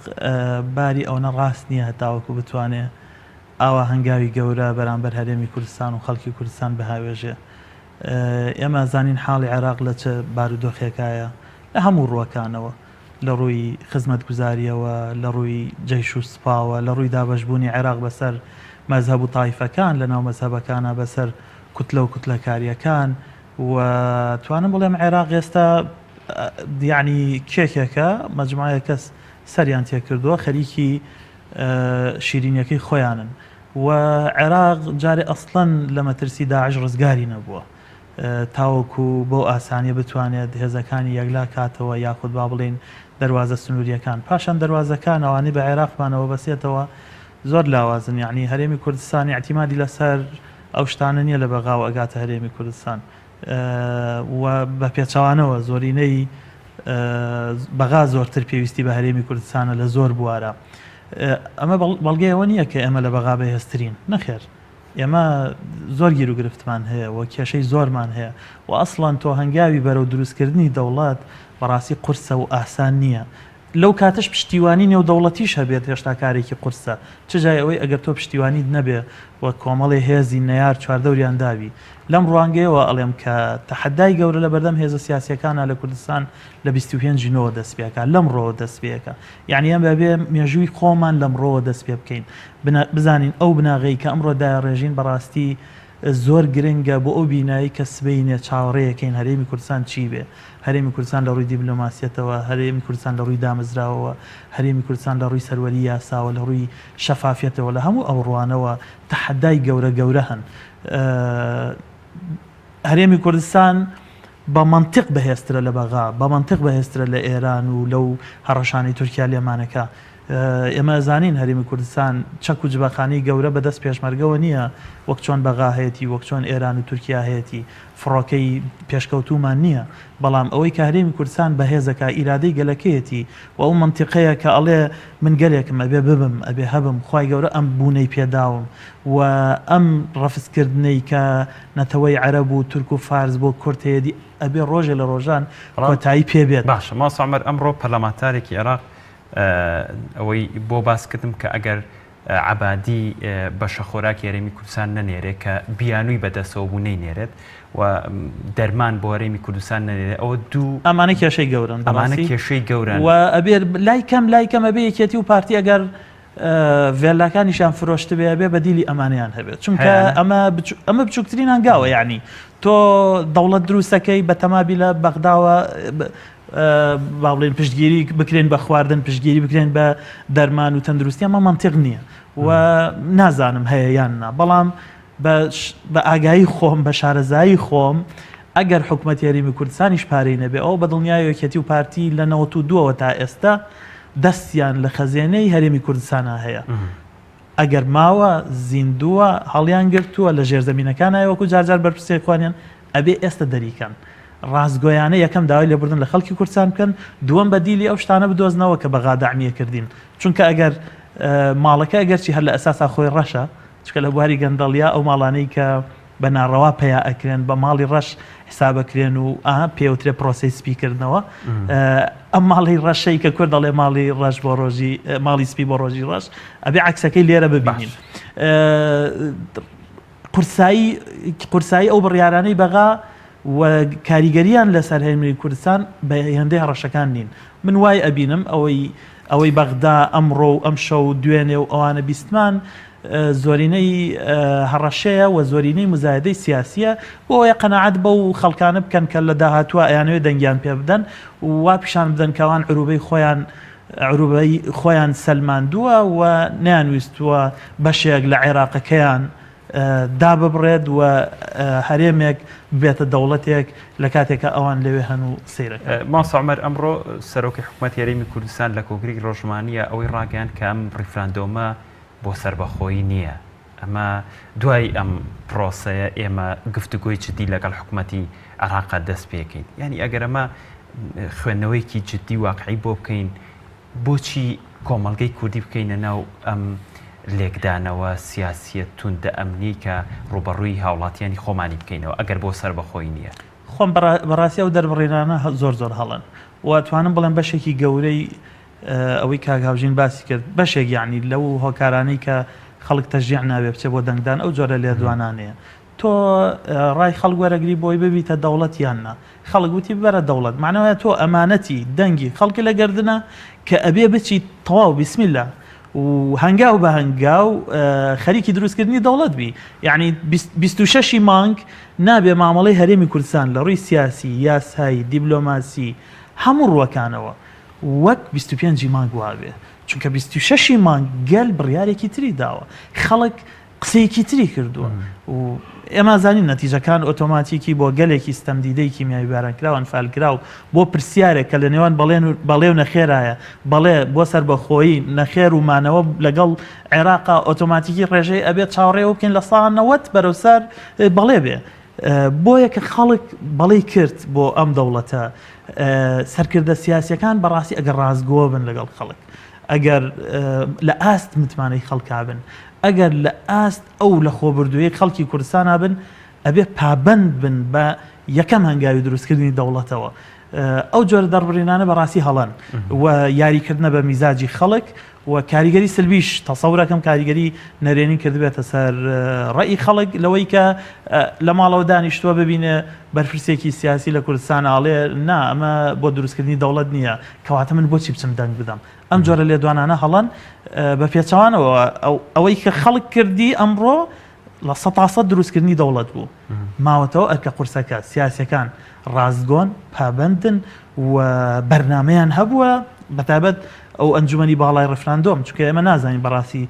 باری ئەونە ڕاست نییە هەتاوەکو بتوانێ ئاوا هەنگاوی گەورە بەرامبەر هەرێمی کوردستان و خەڵکی کوردستان بهاوێژێ. ئێمە ئەزانین حاڵی عێراق لە چ بارودۆخێکایە لە هەموو ڕووەکانەوە، لە ڕووی خزمەتگوزارییەوە، لە ڕووی جەیش و سوپاوە، لە ڕووی دابەشبوونی عێراق بەسەر مەزهەب و تایفەکان، لەناو مەزهەبەکانا بەسەر کوتلە و کوتلەکارییەکان و توانم بڵێم عێراق ئێستا یەعنی کێکێکە مەجموعەیەک کەس سەریان تێکردووە خەریکی شیرینیەکەی خۆیانن و عێراق جارێ ئەسڵەن لە مەترسی داعش ڕزگاری نەبووە تاوەکو بەو ئاسانیە بتوانێت هێزەکانی یەکلا کاتەوە یاخود با بڵێین دەروازە سنووریەکان پاشان دەروازەکان ئەوانەی بە عێراقمانەوە بەسێتەوە زۆر لاوازن یعنی هەرێمی کوردستان ئیعتیمادی لەسەر ئەو شتانە نییە لە بەغاوە ئەگاتە هەرێمی کوردستان و بە پێچەوانەوە زۆرینەی بەغا زۆرتر پێویستی بە هەرێمی کوردستانە لە زۆر بوارە ئەمە بەڵگەی ئەوە نییە کە ئێمە لە بەغا بەهێزترین نەخێر ئێمە زۆر گیروگرفتمان هەیە و کێشەی زۆرمان هەیە و ئەسڵەن تۆ هەنگاوی بەرەو دروستکردنی دەوڵەت بەڕاستی قورسە و ئاسان نییە لەو کاتەش پشتیوانی نێودەوڵەتیش هەبێت هێشتا کارێکی قورسە، چ جای ئەوەی ئەگەر تۆ پشتیوانیت نەبێ و کۆمەڵێ هێزی نەیار چواردەوریان دابی. لەم ڕوانگەیەوە ئەڵێم کە تەحەدای گەورە لە بەردەم هێزە سیاسیەکانا لە کوردستان لە 25 ی نۆوە دەست پێ ئەکا، لەمڕۆوە دەست پێ ئەکا. یەعنی ئێمە ئەبێ مێژووی خۆمان لەمڕۆوە دەست پێ بکەین. بزانین ئەو بناغەی کە ئەمڕۆ دایەڕێژین بەڕاستی زۆر گرنگە بۆ ئەو بینایەی کە سبەینێ چاوەڕێیەکەین هەرێمی کوردستان چی بێ، هەرێمی کوردستان لە ڕووی دیبلۆماسیەتەوە، هەرێمی کوردستان لە ڕووی دامەزراوەوە، هەرێمی کوردستان لە ڕووی سەروەری یاساوە، لە ڕووی شەفافیەتەوە، لە هەموو ئەو ڕوانەوە تەحەدای گەورە گەورە هەن. هەرێمی کوردستان بە مەنتیق بەهێزترە لە بەغا، بە مەنتیق بەهێزترە لە ئێران و لەو هەڕەشانەی تورکیا لێمانەکا. ئێمە ئەزانین هەرێمی کوردستان چەک و جبەخانەی گەورە بەدەست پێشمەرگەوە نییە وەک چۆن بەغا هەیەتی، وەک چۆن ئێران و تورکیا هەیەتی، فڕۆکەی پێشکەوتوومان نییە، بەڵام ئەوەی کە هەرێمی کوردستان بەهێزەکا ئیرادەی گەلەکەیەتی و ئەو مەنتیقەیە کە ئەڵێ من گەلێکم ئەبێ ببم، ئەبێ هەبم، خوای گەورە ئەم بوونەی پێداوم و ئەم ڕەفزکردنەی کە نەتەوەی عەرەب و تورک و فارس بۆ کورد هەیەتی ئەبێ ڕۆژێ لە ڕۆژان کۆتایی پێ بێت. باشە مامۆستا عومەر ئەمڕۆ پەرلەمانتارێکی عێراق ئەوەی بۆ باس کردم کە ئەگەر عەبادی بەشە خۆراکی هەرێمی کوردستان نەنێرێ کە بیانووی بەدەستەوە بوو نەینێرێت و دەرمان بۆ هەرێمی کوردستان نەنێرێ ئەوە دوو ئەمانە کێشەی گەورەن ئەمانە کێشەی گەورەن و ئەبێ لای کەم لای کەم ئەبێ یەکێتی و پارتی ئەگەر ڤێلاکانیشیان فرۆشتبێ ئەبێ بەدیلی ئەمانەیان هەبێت چونکە ئەمە ئەمە بچووکترین هەنگاوە یعنی تۆ دەوڵەت دروستەکەی بەتەمابی لە بەغداوە با بڵێن پشتگیری بکرێن بە خواردن پشتگیری بکرێن بە دەرمان و تەندروستی ئەمە مەنتیق نییە و نازانم هەیە یان نا بەڵام بە ئاگایی خۆم بە شارەزایی خۆم ئەگەر حکوومەت هەرێمی کوردستانیش پارەی نەبێ ئەو بە دڵنیای یەکێتی و پارتی لە 92ەوە تا ئێستا دەستیان لە خەزێنەی هەرێمی کوردستانا هەیە ئەگەر ماوە زیندووە هەڵیان گرتووە لە ژێرزەمینەکانایە وەکو جارجار بەرپرسیاری خوانیان ئەبێ ئێستە دەریکەن ڕاستگۆیانە یەکەم داوای لێبوردن لە خەڵکی کوردستان بکەن دووەم بەدیلی ئەو شتانە بدۆزنەوە کە بەغا دەعمیە کردین چونکە ئەگەر ماڵەکە ئەگەرچی هەر لە ئەساسا خۆی ڕەشە چونکە لە بواری گەندەڵیا ئەو ماڵانەی کە. بە ناڕەوا پەیا ئەکرێن بە ماڵی ڕەش حساب ئەکرێن و ئا پێوترێ پرۆسەی سپیکردنەوە ئەم ماڵی ڕەشەی کە کورد دەڵێ ماڵی ڕەش بۆ ڕۆژی ماڵی سپی بۆ ڕۆژی ڕەش ئەبێ عکسەکەی لێرە ببینین قورسایی قورسایی ئەو بڕیارانەی بەغا و کاریگەریان لەسەر هەرێمی کوردستان بە هێندەی هەڕەشەکان نین. من وای ئەبینم ئەوەی ئەوەی بەغدا ئەمڕۆ و ئەمشەو و دوێنێ و ئەوانە بیستمان زۆرینەی هەڕەشەیە و زۆرینەی مزایدەی سیاسیە بۆ ئەوەیە قەناعەت بەو خەڵکانە بکەن کە لە داهاتووە ئەیانەوێت دەنگیان پێ بدەن و وا پیشان بدەن کە ئەوان عروبەی خۆیان عروبەی خۆیان سەلماندووە و نەیانویستووە بەشێک لە عێراقەکەیان داببڕێت و هەرێمێک ببێتە دەوڵەتێک لە کاتێکا ئەوان لەوێ هەن و سەیرەکەن. مامۆستا عومەر، ئەمڕۆ سەرۆکی حکومەتی هەرێمی کوردستان لە کۆنگرەی ڕۆژنامەوانییە ئەوەی ڕاگەیاند کە ئەم ڕیفراندۆمە بۆ سەربەخۆیی نییە، ئەمە دوای ئەم پرۆسەیە ئێمە گفتوگۆی جدی لەگەڵ حکومەتی عێراقا دەست پێکەین. یانی ئەگەر ئەمە خوێندنەوەیەکی جدی واقعی بۆ بکەین بۆچی کۆمەڵگەی کوردی بکەینە ناو ئەم لێکدانەوە سیاسیە توندە ئەمنیەی کە ڕووبەڕووی هاوڵاتیانی خۆمانی بکەینەوە ئەگەر بۆ سەربەخۆیی نیە؟ خۆم بەڕاستی ئەو دەربڕینانە زۆر زۆر هەڵەن و ئەتوانم بڵێم بەشێکی گەورەی ئەوەی کاک هاوژین باسی کرد بەشێک یانی لەو هۆکارانەی کە خەڵک تەشجیع نابێ بچێ بۆ دەنگدان ئەو جۆرە لێدوانانەیە تۆ ڕای خەڵک وەرەگری بۆی ببیتە دەوڵەت یان نا خەڵک وتی ببەرە دەوڵەت مەعنای وایە تۆ ئەمانەتی دەنگی خەڵکی لە گەردنە کە ئەبێ بچی تەواو بسم اللە و هەنگاو بە هەنگاو خەریکی دروستکردنی دەوڵەت بی یعنی 26 مانگ نابێ مامەڵەی هەرێمی کوردستان لە ڕووی سیاسی یاسایی دیبلۆماسی هەموو ڕووەکانەوە وەک 25 مانگ وابێ چونکە 26 مانگ گەل بڕیارێکی تری داوە خەڵک قسەیەکی تری کردووە و ئێمە زانین نەتیجەکان ئۆتۆماتیکی بۆ گەلێکی ستەمدیدەی کیمیاوی بارانکراو ئەنفالکراو بۆ پرسیارێک کە لە نێوان بەڵێن و بەڵێ و نەخێرایە بەڵێ بۆ سەربەخۆیی نەخێر و مانەوە لەگەڵ عێراقا ئۆتۆماتیکی ڕێژەی ئەبێت چاوەڕێ بکەین لە سا 90 بەرەو سەر بەڵێ بێ بۆیە کە خەڵک بەڵێی کرد بۆ ئەم دەوڵەتە سەرکردە سیاسیەکان بەڕاستی ئەگەر ڕاستگۆ بن لەگەڵ خەڵک ئەگەر لە ئاست متمانەی خەڵکا بن، ئەگەر لە ئاست ئەو لەخۆبردوویەی خەڵکی کوردستانا بن، ئەبێ پابەند بن بە یەکەم هەنگاوی دروستکردنی دەوڵەتەوە. ئەو جۆرە دەربڕینانە بەڕاستی هەڵەن و یاریکردنە بە میزاجی خەڵک و کاریگەری سلبیش تەسەورەکەم کاریگەری نەرێنی کردبێتە سەر ڕەئی خەڵک لەوەی کە لە ماڵەوە دانیشتووە ببینێ بەرپرسێکی سیاسی لە کوردستان ئاڵێ نا ئەمە بۆ دروستکردنی دەوڵەت نییە کەواتە من بۆچی بچم دەنگ بدەم؟ ئەم جۆرە لێدوانانە هەڵەن، بە پێچەوانەوە ئەوەی کە خەڵک کردی ئەمڕۆ لە سەتا سەد دروستکردنی دەوڵەت بوو. ماوەتەوە ئەرکە قورسەکە، سیاسیەکان ڕاستگۆن، پابەندن و بەرنامەیان هەبووە، بەتایبەت ئەو ئەنجومەنی باڵای ڕیفراندۆم، چونکە ئێمە نازانین بەڕاستی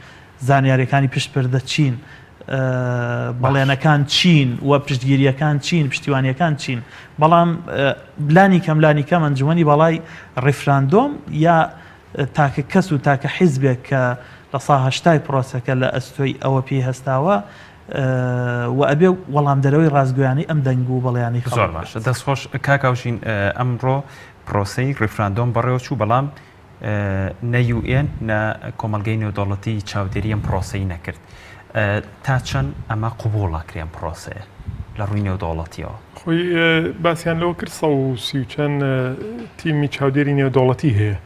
زانیاریەکانی پشت پردە چین، بەڵێنەکان چین و پشتگیریەکان چین، پشتیوانیەکان چین، بەڵام لانی کەم لانی کەم ئەنجومەنی باڵای ڕیفراندۆم یا تاکە کەس و تاکە حیزبێک کە لە سا هەشتای پرۆسەکە لە ئەستۆی ئەوە پێی هەستاوە و ئەبێ وەڵامدەرەوەی ڕاستگۆیانەی ئەم دەنگ و بەڵێیانەی خەڵک زۆر باشە دەستخۆش کاک هاوژین ئەمڕۆ پرۆسەی ڕیفراندۆم بەڕێوەچوو بەڵام نە UN نە کۆمەڵگەی نێودەوڵەتی چاودێری ئەم پرۆسەی نەکرد. تا چەند ئەمە قبوڵ ئەکرێ ئەم پرۆسەیە لە ڕووی نێودەوڵەتیەوە؟ خۆی باسیان لەوە کرد 130 چەند تیمی چاودێری نێودەوڵەتی هەیە.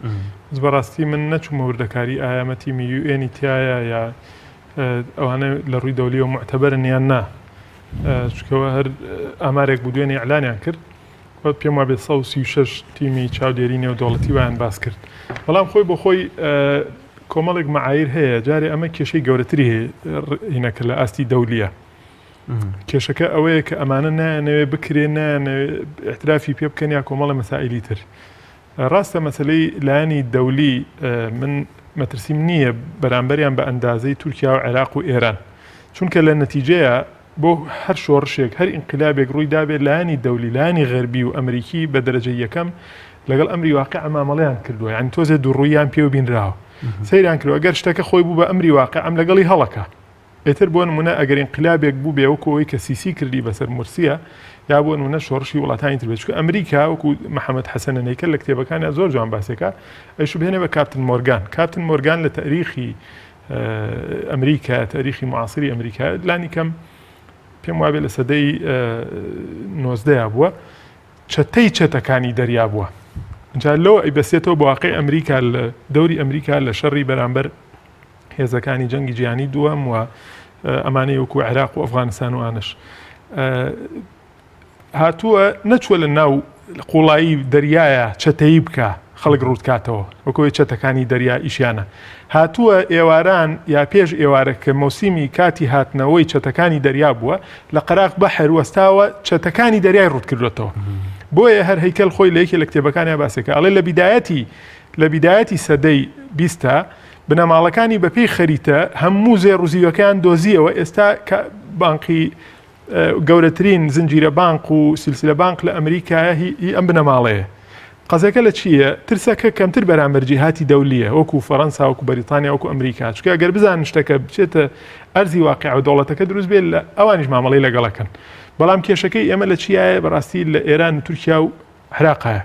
بەس بەڕاستی من نەچوومە وردەکاری ئایا ئەمە تیمی UN ی تایە یا ئەوانە لە ڕووی دەولیەوە موعتەبەرن یان نا. چونکەوە هەر ئامارێک بوو دوێنێ ئیعلانیان کرد. پێم وابێت 136 تیمی چاودێری نێودەوڵەتی وایان باس کرد بەڵام خۆی بۆ خۆی کۆمەڵێک معایر هەیە جارێ ئەمە کێشەی گەورەتری هینەکە لە ئاستی دەولیە کێشەکە ئەوەیە کە ئەمانە نایانەوێ بکرێ نایانەوێ اعترافی پێ بکەن یا کۆمەڵە مەسائلی تر ڕاستە مەسلەی لایەنی دەولی من مەترسیم نییە بەرامبەریان بە ئەندازەی تورکیا و عێراق و ئێران چونکە لە نەتیجەیە بۆ هەر شۆڕشێک، هەر ئینقلابێک ڕووی دابێت لایەنی دەولی، لایەنی غەربی و ئەمریکی بە دەرەجەی یەکەم لەگەڵ ئەمری واقیع مامەڵەیان کردووە، یانی تۆزێ دووڕووییان پێوە بینراوە. سەیریان کردووە ئەگەر شتەکە خۆی بوو بە ئەمری واقیع ئەم لەگەڵی هەڵەکا. ئیتر بۆ نموونە ئەگەر ئینقلابێک بووبێ وەکوو ئەوەی کە سیسی کردی بەسەر مورسییە یا بۆ نموونە شۆڕشی وڵاتانی تر بێت. چونکە ئەمریکا وەکوو محەمەد حەسەن نەیکەر لە کتێبەکانیا زۆر جوان باسێکا ئەیشوبهێنێ بە کاپتن مۆرگان. کاپتن مۆرگان لە تەئریخی ئەمریکا تاریخی معاصری ئەمریکا لانی کەم. پێم وابێ لە سەدەی نۆزدەیا بووە چەتەی چەتەکانی دەریا بووە جا لەوە ئەیبەسێتەوە بە واقعی ئەمریکا لە دەوری ئەمریکا لە شەڕی بەرامبەر هێزەکانی جەنگی جیهانی دووەم و ئەمانەی وەکو عێراق و ئەفغانستان و ئانش هاتووە نەچووە لە ناو قوڵایی دەریایە چەتەیی بکا خەڵک ڕووتکاتەوە وەکەوەی چەتەکانی دەریا ئیشیانە هاتووە ئێواران یا پێش ئێوارە کە مەوسیمی کاتی هاتنەوەی چەتەکانی دەریا بووە لە قەراغ بەحر وەستاوە چەتەکانی دەریای ڕوت کردوێتەوە بۆیە هەر هەیکەل خۆی لە یەکێ لە کتێبەکانیا باسێکە ئەڵێ لە بیدایەتی لە بیدایەتی سەدەی بیستا بنەماڵەکانی بەپێی خەریتە هەموو زێڕ و زیوەکەیان دۆزیەوە ئێستا کە بانقی گەورەترین زنجیرە بانق و سلسلە بانق لە ئەمریکایە هی ئەم بنەماڵەیە. قەزەکە لە چییە؟ ترسەکە کەمتر بەرامبەر جیهاتی دەولییە وەکو فەرەنسا وەکو بەریتانیا وەکو ئەمریکا چونکە ئەگەر بزانن شتەکە بچێتە ئەرزی واقیع و دەوڵەتەکە دروست بێت لە ئەوانیش مامەڵەی لەگەڵەکەن بەڵام کێشەکەی ئێمە لە چیایە بەڕاستی لە ئێران و تورکیا و عێراقایە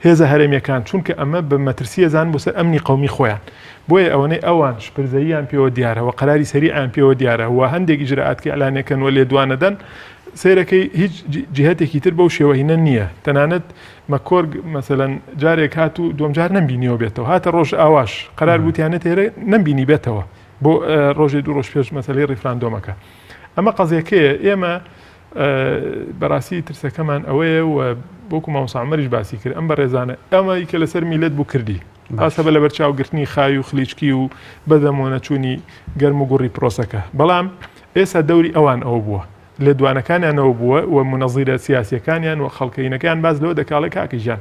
هێزە هەرێمیەکان، چونکە ئەمە بە مەترسی ئەزانن بۆ سەر ئەمنی قەومی خۆیان، بۆیە ئەوەنەی ئەوان شپرزەییان پێوە دیارە و قەراری سەریعیان پێوە دیارە و هەندێک ئیجرائات کە ئیعلانەکەن و لێدوانەدەن سەیرەکەی هیچ جیهەتێکی تر بەو شێوە هینە نییە تەنانەت مەکۆرگ مەسەلەن جارێک هات و دووەم جار نەمبینیەوە بێتەوە هاتە ڕۆژئاواش قەرار بوو تیانێتە ئێرە نەمبینی بێتەوە بۆ ڕۆژێ دوو ڕۆژ پێش مەسەلەی ڕیفراندۆمەکە ئەمە قەزیەکەیە ئێمە بەڕاستی ترسەکەمان ئەوەیە و وەکو مامۆستا عومەریش باسی کرد ئەم بەڕێزانە ئەمەی کە لەسەر میلەت بوو کردی باسە بە لەبەرچاوگرتنی خاوی و خلیچکی و بەدەمەوە نەچوونی گەرم و گوڕی پرۆسەکە بەڵام ئێستا دەوری ئەوان ئەوە بووە لێدوانەکانیانەوە بووە و مونەزیرە سیاسیەکانیان و خەڵکەینەکەیان باز لەوە دەکاڵێ کاکە گیان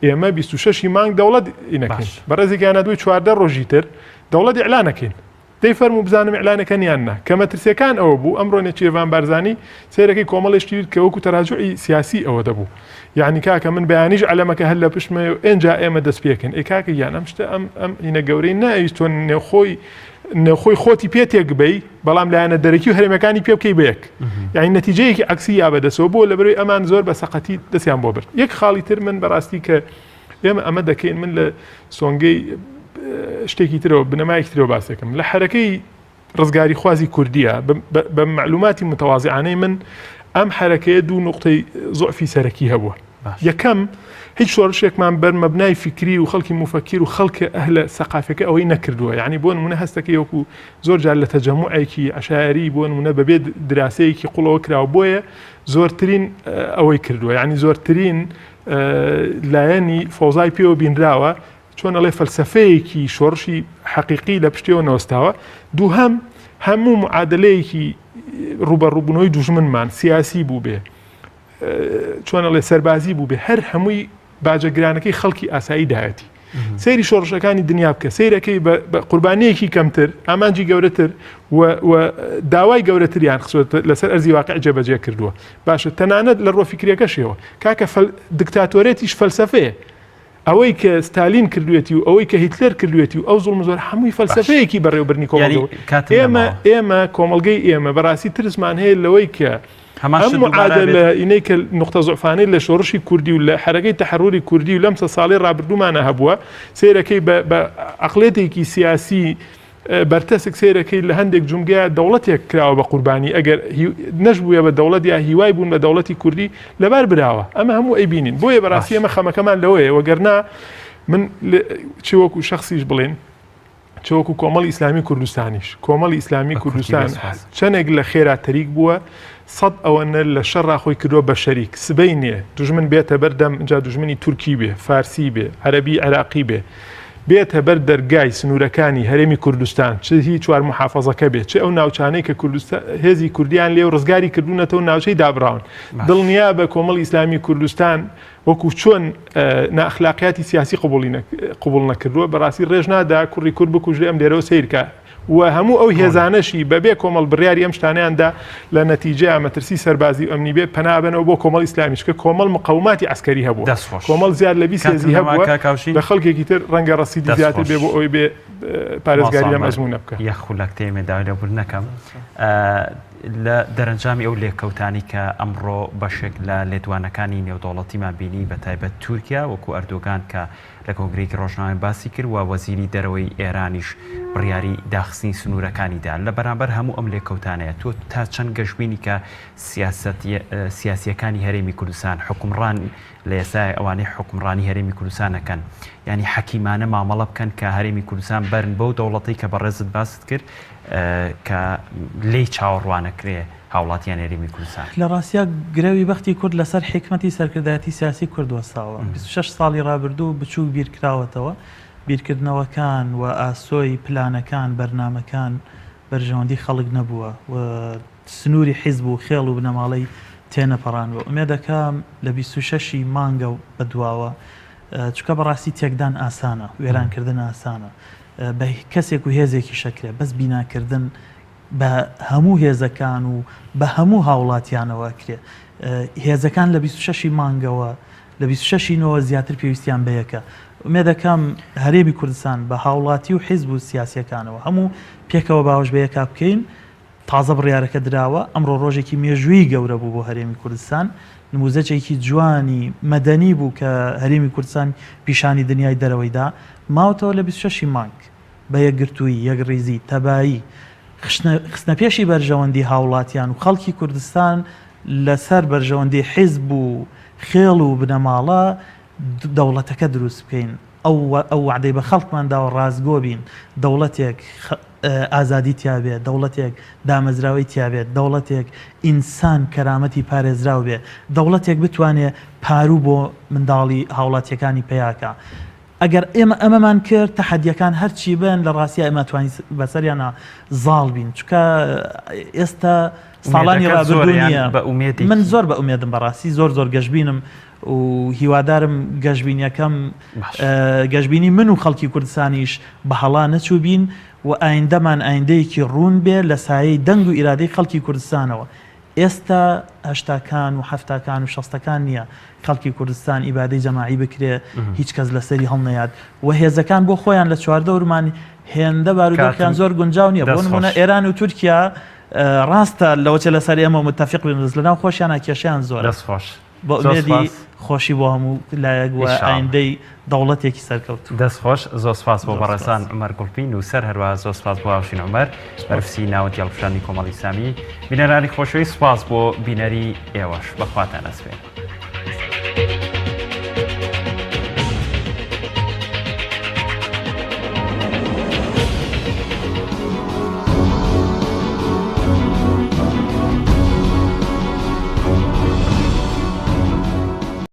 ئێمە 26 مانگ دەوڵەت ئینەکەین بەڕێزێکیان دوای 14 ڕۆژی تر دەوڵەت ئیعلانەکەین دەی فەرموو بزانم ئیعلانەکەن یان نا؟ کە مەترسیەکان ئەوە بوو ئەمڕۆ نێچیرڤان بارزانی سەیرەکەی کۆمەڵێ شتی کرد کە وەکو تەراجوعی سیاسی ئەوە دەبوو یەعنی کاکە من بەیانیش عەلەمەکە هەر لە پشتمەیە و ئێنجا ئێمە دەست پێکەین ئەی کاکە گیان ئەم شتە ئەم ئەم هینە گەورەی ناویست تۆ نێوخۆی نێوخۆی خۆتی پێ تێک بەی بەڵام لایەنە دەرەکی و هەرێمەکانی پێ بکەی بە یەک یعنی نەتیجەیەکی عەکسی یا بەدەسەوە بۆ لەبەرەوەی ئەمان زۆر بە سەقەتی دەستیان بۆ برد یەک خاڵی تر من بەڕاستی کە ئێمە ئەمە دەکەین من لە سۆنگەی شتێکی ترەوە بنەمایەکی ترەوە باسێکم لە حەرەکەی ڕزگاری خوازی کوردیە بە معلوماتی متوازیانەی من ئەم حەرەکەیە دوو نقطەی زۆفی سەرەکی هەبووە یەکەم هیچ شۆڕشێکمان بەر مەبنای فکری و خەڵکی مفەکیر و خەڵکە ئەهلە سەقافەکە ئەوەی نەکردووە یعنی بۆ نمونە هەستەکە وەکو زۆر جار لە تەجەموعێکی عشایری بۆ نمونە بەبێ دراسەیەکی قوڵەوە کراوە بۆیە زۆرترین ئەوەی کردووە یعنی زۆرترین لایەنی فەوزای پێوە بینراوە، چۆن ئەڵێ فەلسەفەیەکی شۆڕشی حەقیقی لە پشتیەوە نەوەستاوە. دووهەم، هەموو معادلەیەکی ڕووبەڕووبوونەوەی دوژمنمان سیاسی بووبێ، چۆن ئەڵێ سەربازی بووبێ، هەر هەمووی باجە گرانەکەی خەڵکی ئاسایی دایەتی. سەیری شۆڕشەکانی دنیا بکە، سەیرەکەی بە قوربانییەکی کەمتر، ئامانجی گەورەتر و داوای گەورەتریان خستووەتە لەسەر ئەرزی واقع جێبەجێ کردووە. باشە تەنانەت لە ڕووە فیکریەکەشیەوە کاکە دکتاتۆرێتیش فەلسەفەیە. ئەوەی کە ستالین کردوێتی و ئەوەی کە هیتلەر کردوێتی و ئەو زوڵم زۆر هەمووی فەلسەفەیەکی بەڕێوەبردنی کۆمەڵگە ئێمە ئێمە کۆمەڵگەی ئێمە بەڕاستی ترسمان هەیە لەوەی کە هەمان ئەم شت دووبارە معادلە بێت. ئینەی کە نوقتە زوعفانەی لە شۆڕشی کوردی و لە حەرەکەی تەحەروری کوردی و لەم سە ساڵەی ڕابردوومانە هەبووە سەیرەکەی بە بە عەقڵێتێکی سیاسی بەرتەسک سەیرەکەی لە هەندێک جومگەیا دەوڵەتێک کراوە بە قوربانی ئەگەر نەشبووە بە دەوڵەت یا هیوای بوون بە دەوڵەتی کوردی لەبار براوە ئەمە هەموو ئەیبینین بۆیە بەڕاستی باش ئێمە خەمەکەمان لەوەیە وەگەرنا من چ وەکو شەخسیش بڵێن چ وەکو کۆمەڵی ئیسلامی کوردستانیش کۆمەڵی ئیسلامی بە کورتی کوردستان بێ سوپاس. چەندێک لە خێرا تەریک بووە سەد ئەوەنە لە شەڕا خۆی کردووە بە شەریک سبەینێ دوژمن بێتە بەر دەم جا دوژمنی تورکی بێ فارسی بێ عەرەبی عێراقی بێ بێتە بەر دەرگای سنوورەکانی هەرێمی کوردستان چ هی چوار محافەزەکە بێ چ ئەو ناوچانەی کە کوردستان هێزی کوردیان لێ و ڕزگاری کردوونەتەوە ناوچەی دابڕاون باش. دڵنیا بە کۆمەڵی ئیسلامی کوردستان وەکو چۆن نائەخلاقیاتی سیاسی قبوڵی قبوڵ نەکردووە بەڕاستی ڕێژ نادا کوڕی کورد بکوژرێ ئەم لێرەوە سەیرکە و هەموو ئەو هێزانەشی بەبێ کۆمەڵ بڕیاری ئەم شتانیان دا لە نەتیجەیا مەترسی سەربازی و ئەمنی بێ پەنا بەنەوە بۆ کۆمەڵ ئیسلامی چونکە کۆمەڵ مقەوماتی عەسکەری هەبووە دەست خۆش کۆمەڵ زیاد لە 20 کاتم هێزی نەما هەبووە کاک هاوشین لە خەڵکێکی تر ڕەنگە ڕەسیدی دەست زیاتر خۆش بێ بۆ ئەوەی بێ پارێزگاری مامۆستا لەم عومەر ئەزموونە بکا. یەک خولەک تێمێ داوای لێبوردن ئەکەم لە دەرەنجامی ئەو لێکەوتانەی کە ئەمڕۆ بەشێک لە لێدوانەکانی نێودەوڵەتیمان بینی بە تایبەت تورکیا وەکو ئەردۆگان کە لە کۆنگرەیەکی ڕۆژنامەوانی باسی کرد و وەزیری دەرەوەی ئێرانیش بڕیاری داخستنی سنوورەکانی دا. لە بەرامبەر هەموو ئەم لێکەوتانەیە تۆ تا چەند گەشبینی کە سیاسییەکانی هەرێمی کوردستان حوکمڕان لە ئێستای ئەوانەی حوکمڕانی هەرێمی کوردستان ئەکەن یانی حەکیمانە مامەڵە بکەن کە هەرێمی کوردستان بەرن بەو دەوڵەتەی کە بەڕێزت باست کرد کە لێی چاوەڕوانەکرێ هاوڵاتیان هەرێمی کوردستان. لە ڕاستیا گرەوی بەختی کورد لەسەر حیکمەتی سەرکردایەتی سیاسی کورد وەستاوە. 26 ساڵی ڕابردوو بچووک بیرکراوەتەوە، بیرکردنەوەکان و ئاسۆی پلانەکان، بەرنامەکان بەرژەوەندی خەڵک نەبووە و سنووری حیزب و خێڵ و بنەماڵەی تێنەپەڕاندوە. ئومێدەکەم لە 26 ی مانگە بەدواوە چونکە بەڕاستی تێکدان ئاسانە، وێرانکردن ئاسانە، بە کەسێک و هێزێکیش ئەکرێ، بەس بیناکردن بە هەموو هێزەکان و بە هەموو هاوڵاتیانەوە ئەکرێ. هێزەکان لە 26 ی مانگەوە لە 26 ی نۆوە زیاتر پێویستیان بە یەکە. ئومێدەکەم هەرێمی کوردستان بە هاوڵاتی و حیزب و سیاسیەکانەوە هەموو پێکەوە باوەش بە یەکا بکەین. تازە بڕیارەکە دراوە، ئەمڕۆ ڕۆژێکی مێژوویی گەورە بوو بۆ هەرێمی کوردستان، نموزەجێکی جوانی مەدەنی بوو کە هەرێمی کوردستان پیشانی دنیای دەرەوەی دا، ماوەتەوە لە 26 ی مانگ بە یەکگرتوویی، یەکڕیزی، تەبایی، خستنەپێشی بەرژەوەندی هاوڵاتیان و خەڵکی کوردستان لەسەر بەرژەوەندی حیزب و خێڵ و بنەماڵە دەوڵەتەکە دروست بکەین، ئەو وەعدەی بە خەڵکمان داوە ڕاستگۆ بین، دەوڵەتێک ئازادی تیا بێت، دەوڵەتێک دامەزراوەی تیا بێت، دەوڵەتێک ئینسان کەرامەتی پارێزراو بێ، دەوڵەتێک بتوانێ پاروو بۆ منداڵی هاوڵاتیەکانی پەیا کا. ئەگەر ئێمە ئەمەمان کرد تەحەدیەکان هەرچی بن لە ڕاستیا ئێمە توانین بەسەریانا زاڵ بین، چونکە ئێستا ساڵانی ڕابردوو نییە. من زۆر بە ئومێدم بەڕاستی زۆر زۆر گەشبینم و هیوادارم گەشبینیەکەم گەشبینی من و خەڵکی کوردستانیش بە هەڵا نەچووبین و ئایندەمان ئایندەیەکی ڕوون بێ لە سایەی دەنگ و ئیرادەی خەڵکی کوردستانەوە. ئێستا هەشتاکان و حەفتاکان و شەستەکان نییە خەڵکی کوردستان ئیبادەی جەماعی بکرێ هیچ کەس لەسەری هەڵنەیات و هێزەکان بۆ خۆیان لە چواردەورمان هێندە بارودۆخیان زۆر گونجاو نییە بۆ نمونە ئێران و تورکیا ڕاستە لەوەچێ لەسەر ئێمە متفق بن بەس لەناو خۆشیانە کێشەیان زۆرە. دەست خۆش. بە ئومێدی خۆشی بۆ هەموو لایەک و ئایندەی دەوڵەتێکی سەرکەوتوو. دەست خۆش، زۆر سپاس بۆ بەڕێزان عومەر گوڵپی نووسەر، هەروەها زۆر سپاس بۆ هاوشین عومەر بەرپرسی ناوەندی هەڵبژاردنی کۆمەڵی ئیسلامی. بینەرانی خۆشەویست سپاس بۆ بینەری ئێوەش. بە خواتان ئەسپێرم.